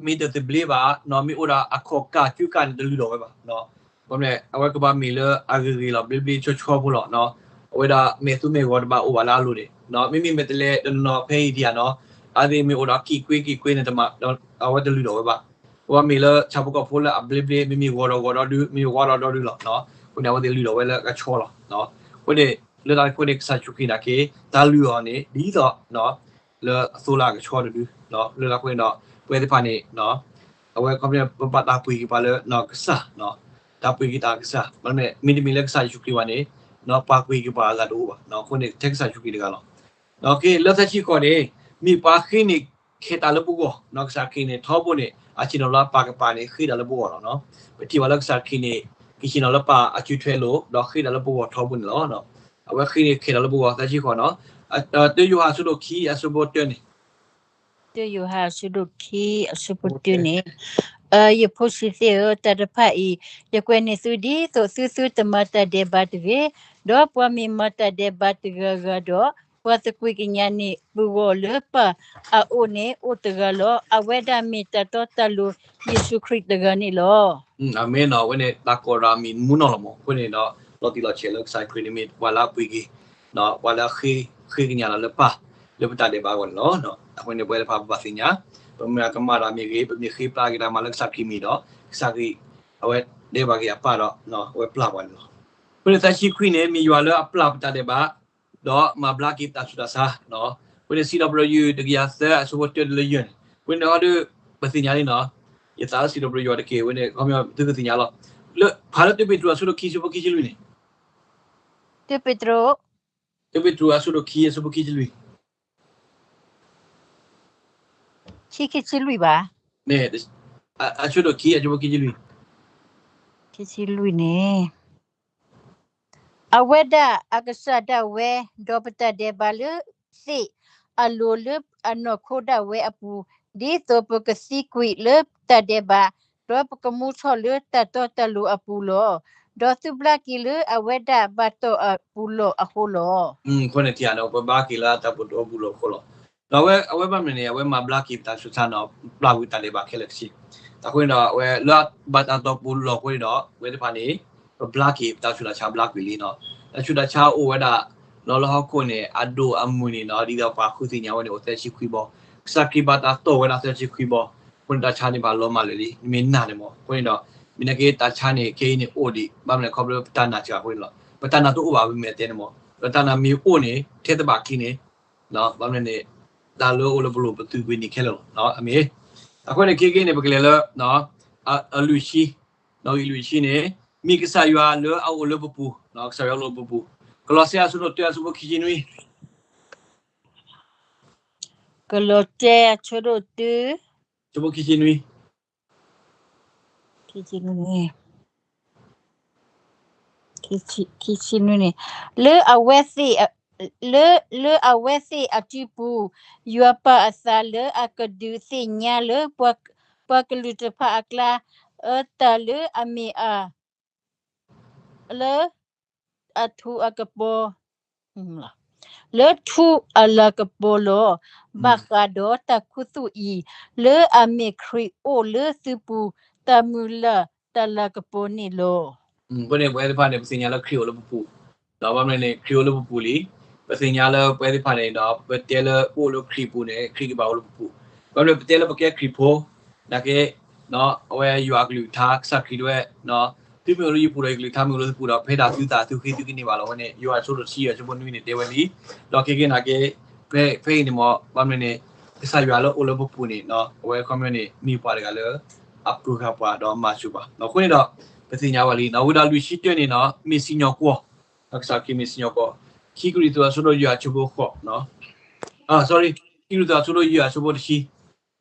မ့ၢ်တသဘျ့ဘၣ်, မ့ၢ်အိၣ်ဒီးအခီၣ်ကၢ်စုကၢ်န့ၣ် တလုၢ်လီၤဝဲဘၣ်. အဝဲကဘၣ်မ့ၢ်လၢအဂ့ၤဂ့ၤလီၤ, ဘျ့ဘျ့ဆှီဆှီဖိလီၤ. အဝဲဒၣ်မဲာ်သူမဲာ်ဂီၤတဘၣ်အိၣ်ဘၣ်လၢအလိၤန့ၣ်, မ့မ့ၢ်မဲာ်တလဲတနီၤနီၤဖဲအံၤဒံးဧါနီၤ, အသ့ၣ်မ့ၢ်အိၣ်ဒီးကံၣ်ကွ့ကံၣ်ကွ့န့ၣ် အဝဲတလုၢ်လီၤဝဲဘၣ်. အဝဲမ့ၢ်လၢဆၣ်ဖိကီၢ်ဖိလၢအဘျ့ဘျ့, မ့မ့ၢ်ဂီၤဒီးဂီၤဒီဒု, မ့မ့ၢ်ဝါဒီးဒီဒုလီၤ. အဃိန့ၣ် အဝဲသ့ၣ်လုၢ်လီၤဝဲလၢအကဆှီလီၤ. အဃိန့ၣ် လၢတၢ်အဃိန့ၣ် ကစၢ်ယ့ၣ်ၡူးခရံာ်န့ၣ်က့ၤ တၢ်လုၢ်အီၤန့ၣ် ဒ်သိး လၢအသိလၢအကဆှီတဒု, လၢတၢ်အဃိန့ၣ်ဒီး ပဝဲသ့ၣ်တဖၣ်န့ၣ် အဝဲခီဖျိ ပဘၣ်တၢ်ပှ့ၤက့ၤပှၤလၢကစၢ်, တၢ်ပှ့ၤက့ၤတၢ်ကစၢ်, မ့တမ့ၢ်လၢကစၢ်ယ့ၣ်ၡူးခရံာ်ဘၣ်န့ၣ် ပှၤပှ့ၤက့ၤပှၤအဂၤတအိၣ်ဘၣ်. အဃိန့ၣ် ထဲကစၢ်ယ့ၣ်ၡူးခရံာ်တဂၤလီၤ. လၢသၢဆံဃိးန့ၣ် မ့ၢ်ပှၤဃ့န့ၢ်ခဲတၢ်လၢပဂီၢ်, ကစၢ်ခရံာ်န့ၣ် ထီဘိန့ၣ် အဆ့ၣ်နီၤလၢအပၢ်ကပၤန့ၣ် ဃ့တၢ်လၢပဂီၢ်လီၤ. ပထံၣ်ဘၣ်လၢကစၢ်ခရံာ်န့ၣ် ကဆ့ၣ်နီၤလၢပၢ်အစုထွဲအလိၤ ဒီးဃ့တၢ်လၢပဂီၢ်ထီဘိန့ၣ်လီၤ. အဝဲဃ့န့ၢ်ခဲတၢ်လၢပဂီၢ် သၢဆံဃိးနီၤ. တၢယိၤဟၣ်အဆၢဒိၣ်ခံ အဆၢဖိတၢန့ၣ် တၢယိၤဟၣ်အဆၢဒိၣ်ခံ အဆၢဖိတၢန့ၣ်, ယဖိဆံးသ့ၣ်ဧၢ, တၢ်တဖၣ်အံၤ ယကွဲးန့ၢ်သုဒ်သိးသုသုတမၤတၢ်ဒဲးဘးတဂ့ၤ, ဒီးပှၤမ့ၢ်မၤတၢ်ဒဲးဘးတဂၤဂၤဒီး ပှၤသကွံၢ်ကညးန့ၢ်ပဂီၢ်လၢပၢ်အအိၣ်န့ၣ်အိၣ်တဂၤလီၤ. အဝဲဒၣ်မ့ၢ်တၢ်တီတၢ်လိၤယ့ၣ်ၡူးခရံာ်တဂၤန့ၣ်လီၤ. အမ့ၢ်နီၤ, အဝဲန့ၣ်တၢ်ကိးတၢ်မံၤမူနီၢ်လီၤမး. အဃိန့ၣ်ဒီး လီၤတံၢ်လီၤဆဲးလၢကစၢ်ခရံာ်န့ၣ်မ့ၢ်ပှၤလၢအပှ့ၤက့ၤ, ပှၤလၢအဃ့ကညးလီၤလၢပၢ် လၢပတၢ်ဒဲးဘးအဂီၢ်န့ၣ်လီၤ. အဃိန့ၣ် ပဝဲသ့ၣ်တဖၣ်ပဘၣ်သ့ၣ်ညါ, ပမ့ၢ်ကမၣ်တၢ်မ့ၢ်ဂ့ၤ, ပမ့ၢ်ဃ့ပျၢ်က့ၤတၢ်မၤလၢကစၢ်ခရံာ်မံၤဒီး ကစၢ်ခရံာ် အဝဲဒဲးဘးက့ၤအပၢ်ဒီး အဝဲပျၢ်ပှၤန့ၣ်လီၤ. အဃိန့ၣ်သၢဆံခွံန့ၣ် မ့ၢ်ယွၤလၢအပျၢ်ပတၢ်ဒဲးဘး ဒီးမၤဘျါက့ၤပတၢ်ဆူးတၢ်ဆါ. အဃိန့ၣ် စံးထီၣ်ပတြၢၤယွၤတကယၤသၢ အဆၢဖိတၢတုၤလၢယဲၢ်န့ၣ်, အဃိန့ၣ်အီၤဒီး ပသ့ၣ်ညါလံနီၤ, ယသးလၢစံးထီၣ်ပတြၢၤယွၤတက့ၢ်. အဝဲန့ၣ် ခီပညီသုကသ့ၣ်ညါလီၤ. လၢဖးလၢတၢပ့းတရူးအဆၢဒိၣ်ခံ အဆၢဖိခံဆံလွံၢ်န့ၣ်, တၢပ့းတရူး, တၢပ့းတရူးအဆၢဒိၣ်ခံ အဆၢဖိခံဆံလွံၢ် ခံဆံလွံၢ်ဘၣ်, အဆၢဒိၣ်ခံ အဆၢဖိခံဆံလွံၢ်, ခံဆံလွံၢ်န့ၣ်, အဝဲဒၣ်အကစၢ်ဒၣ်ဝဲ, ဒီးပတၢ်ဒဲးဘးလၢသ့ၣ်, အလိၤလၢအနီၢ်ခိဒၣ်ဝဲအပူၤ, ဒ်သိးပကသံကွံာ်လၢတၢ်ဒဲးဘး, ဒီးပကမူထီၣ်လၢတၢ်တီတၢ်လိၤအပူၤလီၤ. ဒီးသုဘျါက့ၤလၢအဝဲဒၣ်ဘၣ်တီၢ်အပူၤလီၢ်အဃိလီၤ. အဃိန့ၣ်ထံၣ်ဧါန့ၣ် ပဘျါက့ၤလၢတၢ်ဘၣ်တီၢ်အပူၤလီၢ်အဃိလီၤ. ဒီးအဝဲ အဝဲဘၣ်မနုၤန့ၣ် အဝဲမၤဘျါက့ၤပတၢ်ဆူးတၢ်ဆါန့ၣ် ပျၢ်ကွံာ်တၢ်ဒဲးဘးခဲလၢာ်တက့ၢ်. အဃိန့ၣ်ဒီး အဝဲလၢဘၣ်တၢ်တီၢ်ပူၤလီၢ်အဃိန့ၣ်ဒီး အဝဲသ့ၣ်တဖၣ်န့ၣ် ပဘျါက့ၤပတၢ်ဆူးတၢ်ဆါဘျါကွံာ်လံနီၤ. တၢ်ဆူးတၢ်ဆါအိၣ်ဝဲဒၣ် လၢဟီၣ်ခိၣ်န့ၣ် အဒိၣ်အမုၢ်န့ၣ်နီၤ ဒ်သိးပှၤဃုသ့ၣ်ညါဝဲန့ၣ် အိၣ်သၢဆံခွံဘီ, ကစၢ်ခရံာ်ဘၣ်တၢ်တီၢ်ဝဲဒၣ်သၢဆံခွံဘီ, အဃိန့ၣ်တၢ်ဆါန့ၣ်ဘၣ်လီၤမၢ်လၢာ်လံ နမ့ၢ်နာ်န့ၣ်မး. အဃိန့ၣ်ဒီး မ့ၢ်နာ်က့တၢ်ဆါန့ၣ် ခဲအံၤန့ၣ်အိၣ်ဒံး ဘၣ်မနုၤခီဖျိပတၢ်နာ်စှၤအဃိန့ၣ်လီၤ. ပတၢ်နာ်တအိၣ်ဘၣ် ပမ့ၢ်တဲန့ၣ်မး, ပတၢ်နာ်မ့ၢ်အိၣ်န့ၣ် ထဲတဘၣ်ခံန့ၣ် ဘၣ်မနုၤန့ၣ် တၢ်လၢအိၣ်လၢပလိၤပသုးကွံာ်န့ၣ်ခဲလၢာ်လီၤ. အမ့ၢ် အဃိန့ၣ်ခဲက့န့ၣ် ပကလဲၤလၢ အလွံၢ်ဆံ, နီၣ်ဂံၢ်လွံၢ်ဆံန့ၣ် မ့ၢ်ကစၢ်ယွၤလၢအအိၣ်လၢပပူၤ, ကစၢ်ယွၤအိၣ်လၢပပူၤ, ကလီးစဲအဆၢဒိၣ်တၢအဆၢဖိခံဆံနွံ, ကလီးစဲအဆၢဒိၣ်တၢ အဆၢဖိခံဆံနွံ ခံဆံနွံ ခံဆံနွံန့ၣ် လၢအဝဲသ့ၣ် လၢ လၢအဝဲသ့ၣ်အစုပူၤ ယွၤပာ်အသးလၢအကဒုးသ့ၣ်ညါလၢ ပှၤကလုာ်တဖၣ်အကျါ အတၢ်လၢအမ့ၢ်အ လၢ အထူအကပီၤ လၢထူအလၤကပီၤလီၤ. ဘၣ်ဃးဒီးတၢ်ခူသူၣ်အံၤ လၢအမ့ၢ်ခရံာ်အိၣ်လၢသုပူၤ တၢ်မုၢ်လၢ်တၢ်လၤကပီၤန့ၣ်လီၤ. အဃိန့ၣ် ပဝဲသ့ၣ်တဖၣ်န့ၣ် ပသ့ၣ်ညါလၢခရံာ်အိၣ်လၢပပူၤ, ဒီးဘၣ်မနုၤန့ၣ် ခရံာ်အိၣ်လၢပပူၤလံ. ပသ့ၣ်ညါလၢပဝဲသ့ၣ်တဖၣ်န့ၣ်ဒီး ပတဲလၢပအိၣ်လၢခရံာ်ပူၤန့ၣ် ခရံာ်ကဘၣ်အိၣ်လၢပပူၤ, ဘၣ်မနုၤပတဲလၢပကဲခရံာ်ဖိ နာ်က့ အဝဲယွၤအကလုၢ်ကထါ ကစၢ်ခရံာ်တဲဝဲ သုမ့ၢ်အိၣ်လၢယပူၤဒီးယကလုၢ်ကထါမ့ၢ်အိၣ်လၢသုပူၤဒီး ဖဲဒၣ်သုသးသုဃ့သုကန့ၢ်ဘၣ်လီၤ. အဝဲန့ၣ် ယိၤဟၣ်အဆၢဒိၣ်တဆံယဲၢ်အဆၢဖိနွံန့ၣ်တဲဝဲလံ. ဒီးခဲကနံၣ်အံၤ ဖဲအံၤန့ၣ်မ့ၢ် ဘၣ်မနုၤန့ၣ် ကစၢ်ယွၤလၢအိၣ်လၢပပူၤန့ၣ် အဝဲခီပညီန့ၣ် မ့ၢ်ပှၤတဂၤလၢ အပၢၤဃာ်ပှၤဒီးမၤစၢၤပှၤ. အဃိန့ၣ်ဒီး ပသ့ၣ်ညါဝဲလံ ဝံၤဒီးလွံၢ်ဆံတၢန့ၣ် မ့ၢ်စံၣ်ညီၣ်ကွီၢ်, ကစၢ်ခရံာ်မ့ၢ်စံၣ်ညီၣ်ကွီၢ်, ခံကရံၣ်သူးအဆၢဒိၣ်ယဲၢ်အဆၢဖိဃိး sorry ခံကရံၣ်သူးအဆၢဒိၣ်ယဲၢ်အဆၢဖိတဆံ,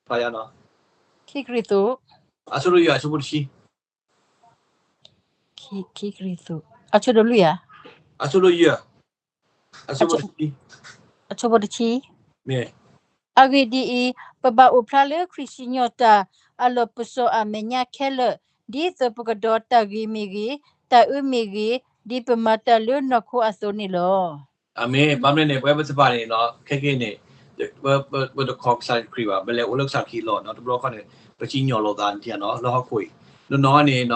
ဖးယါနီၤ, ခံကရံၣ်သူး, အဆၢဒိၣ်ယဲၢ်အဆၢဖိတဆံ, ခံကရံၣ်သူး, အဆၢဒိၣ်လွံၢ်ဧါ, အဆၢဒိၣ်ယဲၢ်, အဆၢဖိတဆံ, အဆၢဖိတဆံ, မ့ၢ်, အဂ့ၢ်ဒ်အံၤ, ပဘၣ်အိၣ်ဖျါလၢခရံာ်စံၣ်ညီၣ်တၢ်အလီၢ်ပစိာ်အမဲာ်ညါခဲလၢာ်, ဒ်သိးပကဒီးတၢ်ဂ့ၤမ့ၢ်ဂ့ၤ, တၢ်အၢမ့ၢ်ဂ့ၤ, ဒ်ပမၤတၢ်လၢနီၢ်ခိအသိးန့ၣ်လီၤ. အမ့ၢ် ဘၣ်မနုၤန့ၣ် ပဝဲပသ့ၣ်တဖၣ်န့ၣ် ခဲကနံၣ်အံၤန့ၣ် ပတခီၣ်ကစၢ်ခရံာ်ဘၣ်, ပလဲၤအိၣ်လၢကစၢ်ခရံာ်အလီၢ်နီၤ, တဘျီခီန့ၣ် ပစံၣ်ညီၣ်လိာ်သးန့ၣ်ထံၣ်ဧါနီၤ လၢဟီၣ်ခိၣ်အံၤ, နီၢ်နီၢ်န့ၣ်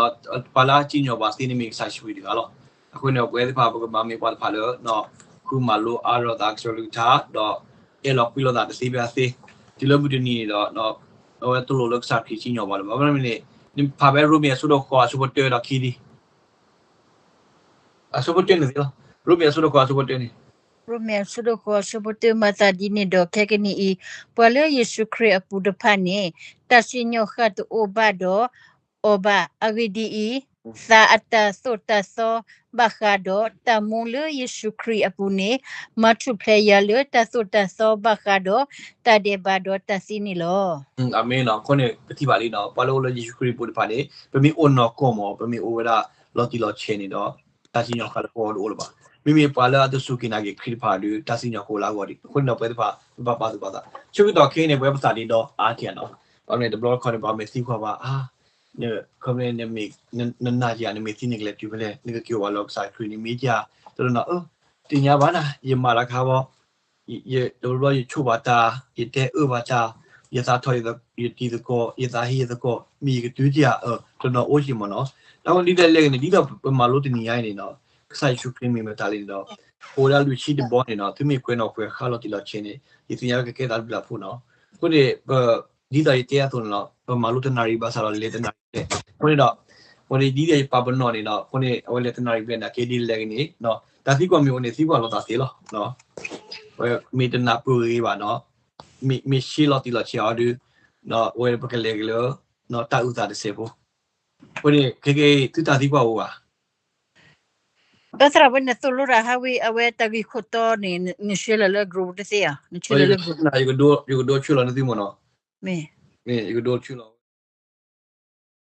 ပှၤလၢအစံၣ်ညီၣ်ပှၤသ့န့ၣ်မ့ၢ်ကစၢ်ယ့ၣ်ၡူးခရံာ်တဂၤလီၤ. အဃိန့ၣ် ပဝဲသ့ၣ်တဖၣ် ပကဘၣ်မ့ၢ်ပှၤတဖၣ်လၢ ဃုမၤလိအါထီၣ်သးကစၢ်ယွၤကလုၢ်ကထါ ဒီး အဲၣ်လီၤကွံလိာ်သးတသ့ဖဲအသ့, တုၤလၢမုၢ်တနံၤန့ၣ်ဒီး အဝဲတလိၣ်လၢကစၢ်ခရံာ်စံၣ်ညီၣ်ပှၤလၢၤဘၣ်. ဘၣ်မနုၤန့ၣ် နဖးဖဲရိမ့ၤအဆၢဒိၣ်ဃိးအဆၢဖိတၢဒီးခံဒံး အဆၢဖိတၢန့ၣ်သ့လီၤ. ရိမ့ၤအဆၢဒိၣ်ဃိးအဆၢဖိတၢန့ၣ်, ရိမ့ၤအဆၢဒိၣ်ဃိးအဆၢဖိတၢ မၤသးဒ်န့ၣ်ဒီး ခဲကနံၣ်အံၤ ပှၤလၢယ့ၣ်ၡူးခရံာ်အပူၤတဖၣ်န့ၣ် တၢ်စံၣ်ညီၣ်ဃၣ်တအိၣ်ဘၣ်ဒီးအီၤဘၣ်. အဂ့ၢ်ဒ်အံၤ, သးအတၢ်သိၣ်တၢ်သီဘၣ်ဃးဒီးတၢ်မူလၢယ့ၣ်ၡူးခရံာ်အပူၤန့ၣ် မၤထူၣ်ဖျဲးယၤလၢတၢ်သိၣ်တၢ်သီဘၣ်ဃးဒီးတၢ်ဒဲးဘးဒီးတၢ်သံန့ၣ်လီၤ. အမ့ၢ်နီၤ, အဃိန့ၣ် ပထံၣ်ဘၣ်လံနီၤ, ပှၤလၢအိၣ်လၢယ့ၣ်ၡူးခရံာ်အပူၤတဖၣ်န့ၣ် ပမ့ၢ်အိၣ်နီၢ်ကီၢ်မး ပမ့ၢ်အိၣ်ဝဲဒၣ်လီၤတံၢ်လီၤဆဲးန့ၣ်ဒီး တၢ်စံၣ်ညီၣ်ဃၣ်လၢပဂီၢ်တအိၣ်လၢၤဘၣ်. မ့မ့ၢ်ပှၤလၢအတစူၢ်က့ၤနာ်က့ၤခရံာ်တဖၣ်ဒီး တၢ်စံၣ်ညီၣ်ကအိၣ်လၢအဂီၢ်ဒံး. အဃိန့ၣ်ဒီးပဝဲသ့ၣ်တဖၣ် ပဘၣ်ပာ်သူၣ်ပာ်သး, ဆၢကတီၢ်ခဲအံၤန့ၣ် ပဝဲပသးဒ့ဒီအါထံၣ်ဧါနီၤ, ဘၣ်မနုၤတဘျီတခီန့ၣ် ပှၤမ့ၢ်သံကွၢ်ပှၤဧါ ခီမ့ၢ် နနာ်ယၤ နမ့ၢ်သံန့ၣ်ကလဲၤတုၤဖဲလဲၣ်, နကက့ၤအိၣ်ဘၣ်လၢကစၢ်ခရံာ်န့ၣ်မ့ၢ်ဧါ, တနီၤနီၤ အၢ သ့ၣ်ညါဘၣ်နၤ ယမၤလၢခါဘီ, တဘျီဘျီယဆိၣ်ဘၣ်တၢ်, ယတဲအၢဘၣ်တၢ်, ယသးထီၣ်ယတံၤသကိး, ယသးဟ့ယသကိး, မ့ၢ်ယကတုၤတယၤ, တနီၤအိၣ်က့ၤမးနီၤ. တၢ်ဝဲဒ်လဲၣ်လဲၣ်ဂ့ၤန့ၣ် ဒ်သိးပမၤလိတနံၤညါအံၤန့ၣ်နီၤ, ကစၢ်ယ့ၣ်ၡူးခရံာ်မ့ၢ်မတၤလဲၣ်န့ၣ်ဒီး အိၣ်ဝဲဒၣ်လွံၢ်ဆံတဘီန့ၣ်နီၤ, သုမ့ၢ်ကွဲးနီၣ်ကွဲးဃါလီၤတံၢ်လီၤဆဲးန့ၣ် ယသ့ၣ်ညါကကဲသးတဘျုးဖှိၣ်နီၤ. အဃိန့ၣ် ပ ဒ်သိးယတဲအသိးန့ၣ်လီၤ, ပမၤလိတနၣ်ရံၣ်ဘၣ်ဆၣ်ဒီးလဲၤတနၣ်ရံၣ်ဘျဲၣ်, အဃိန့ၣ်ဒီး အဃိန့ၣ်ဒ်သိးယပာ်ပနီၣ်န့ၣ်ဒီး အဃိန့ၣ် အဝဲလဲၤတနၣ်ရံၣ်ဘျဲၣ်န့ၣ် ကဲဒ်လဲၣ်ဂ့ၤန့ၣ် တၢ်သံကွၢ်မ့ၢ်အိၣ်န့ၣ် သံကွၢ်လိာ်သးသ့လီၤ. ဝဲမ့ၢ်တနၢ်ပၢၢ်ဂ့ၤဘၣ်နီၤ, မ့ၢ် မ့ၢ်ရှဲလီၤတံၢ်လီၤဆဲးအီၤဒီး ဝဲပကလဲၤက့ၤလၢ တၢ်အုၣ်သးတစဲးဖိ, အဃိန့ၣ် ခဲကနံၣ်အံၤ သုတၢ်သံကွၢ်အိၣ်ဧါ. ဘၣ်သရၣ်ဝဲန့ၣ်သိၣ်လိတၢ်ဟးဝံၤ အဝဲတၢ်ဂ့ၢ်ခိၣ်တီန့ၣ် နဆှၢလီၤလၢ group တသ့ဧါ, နဆှၢလီၤလၢ group ယကဒိ ယကဒိဆှၢလီၤနသုမ့ၢ်နီၤ, မ့ၢ် ယကဒိဆှၢလီၤ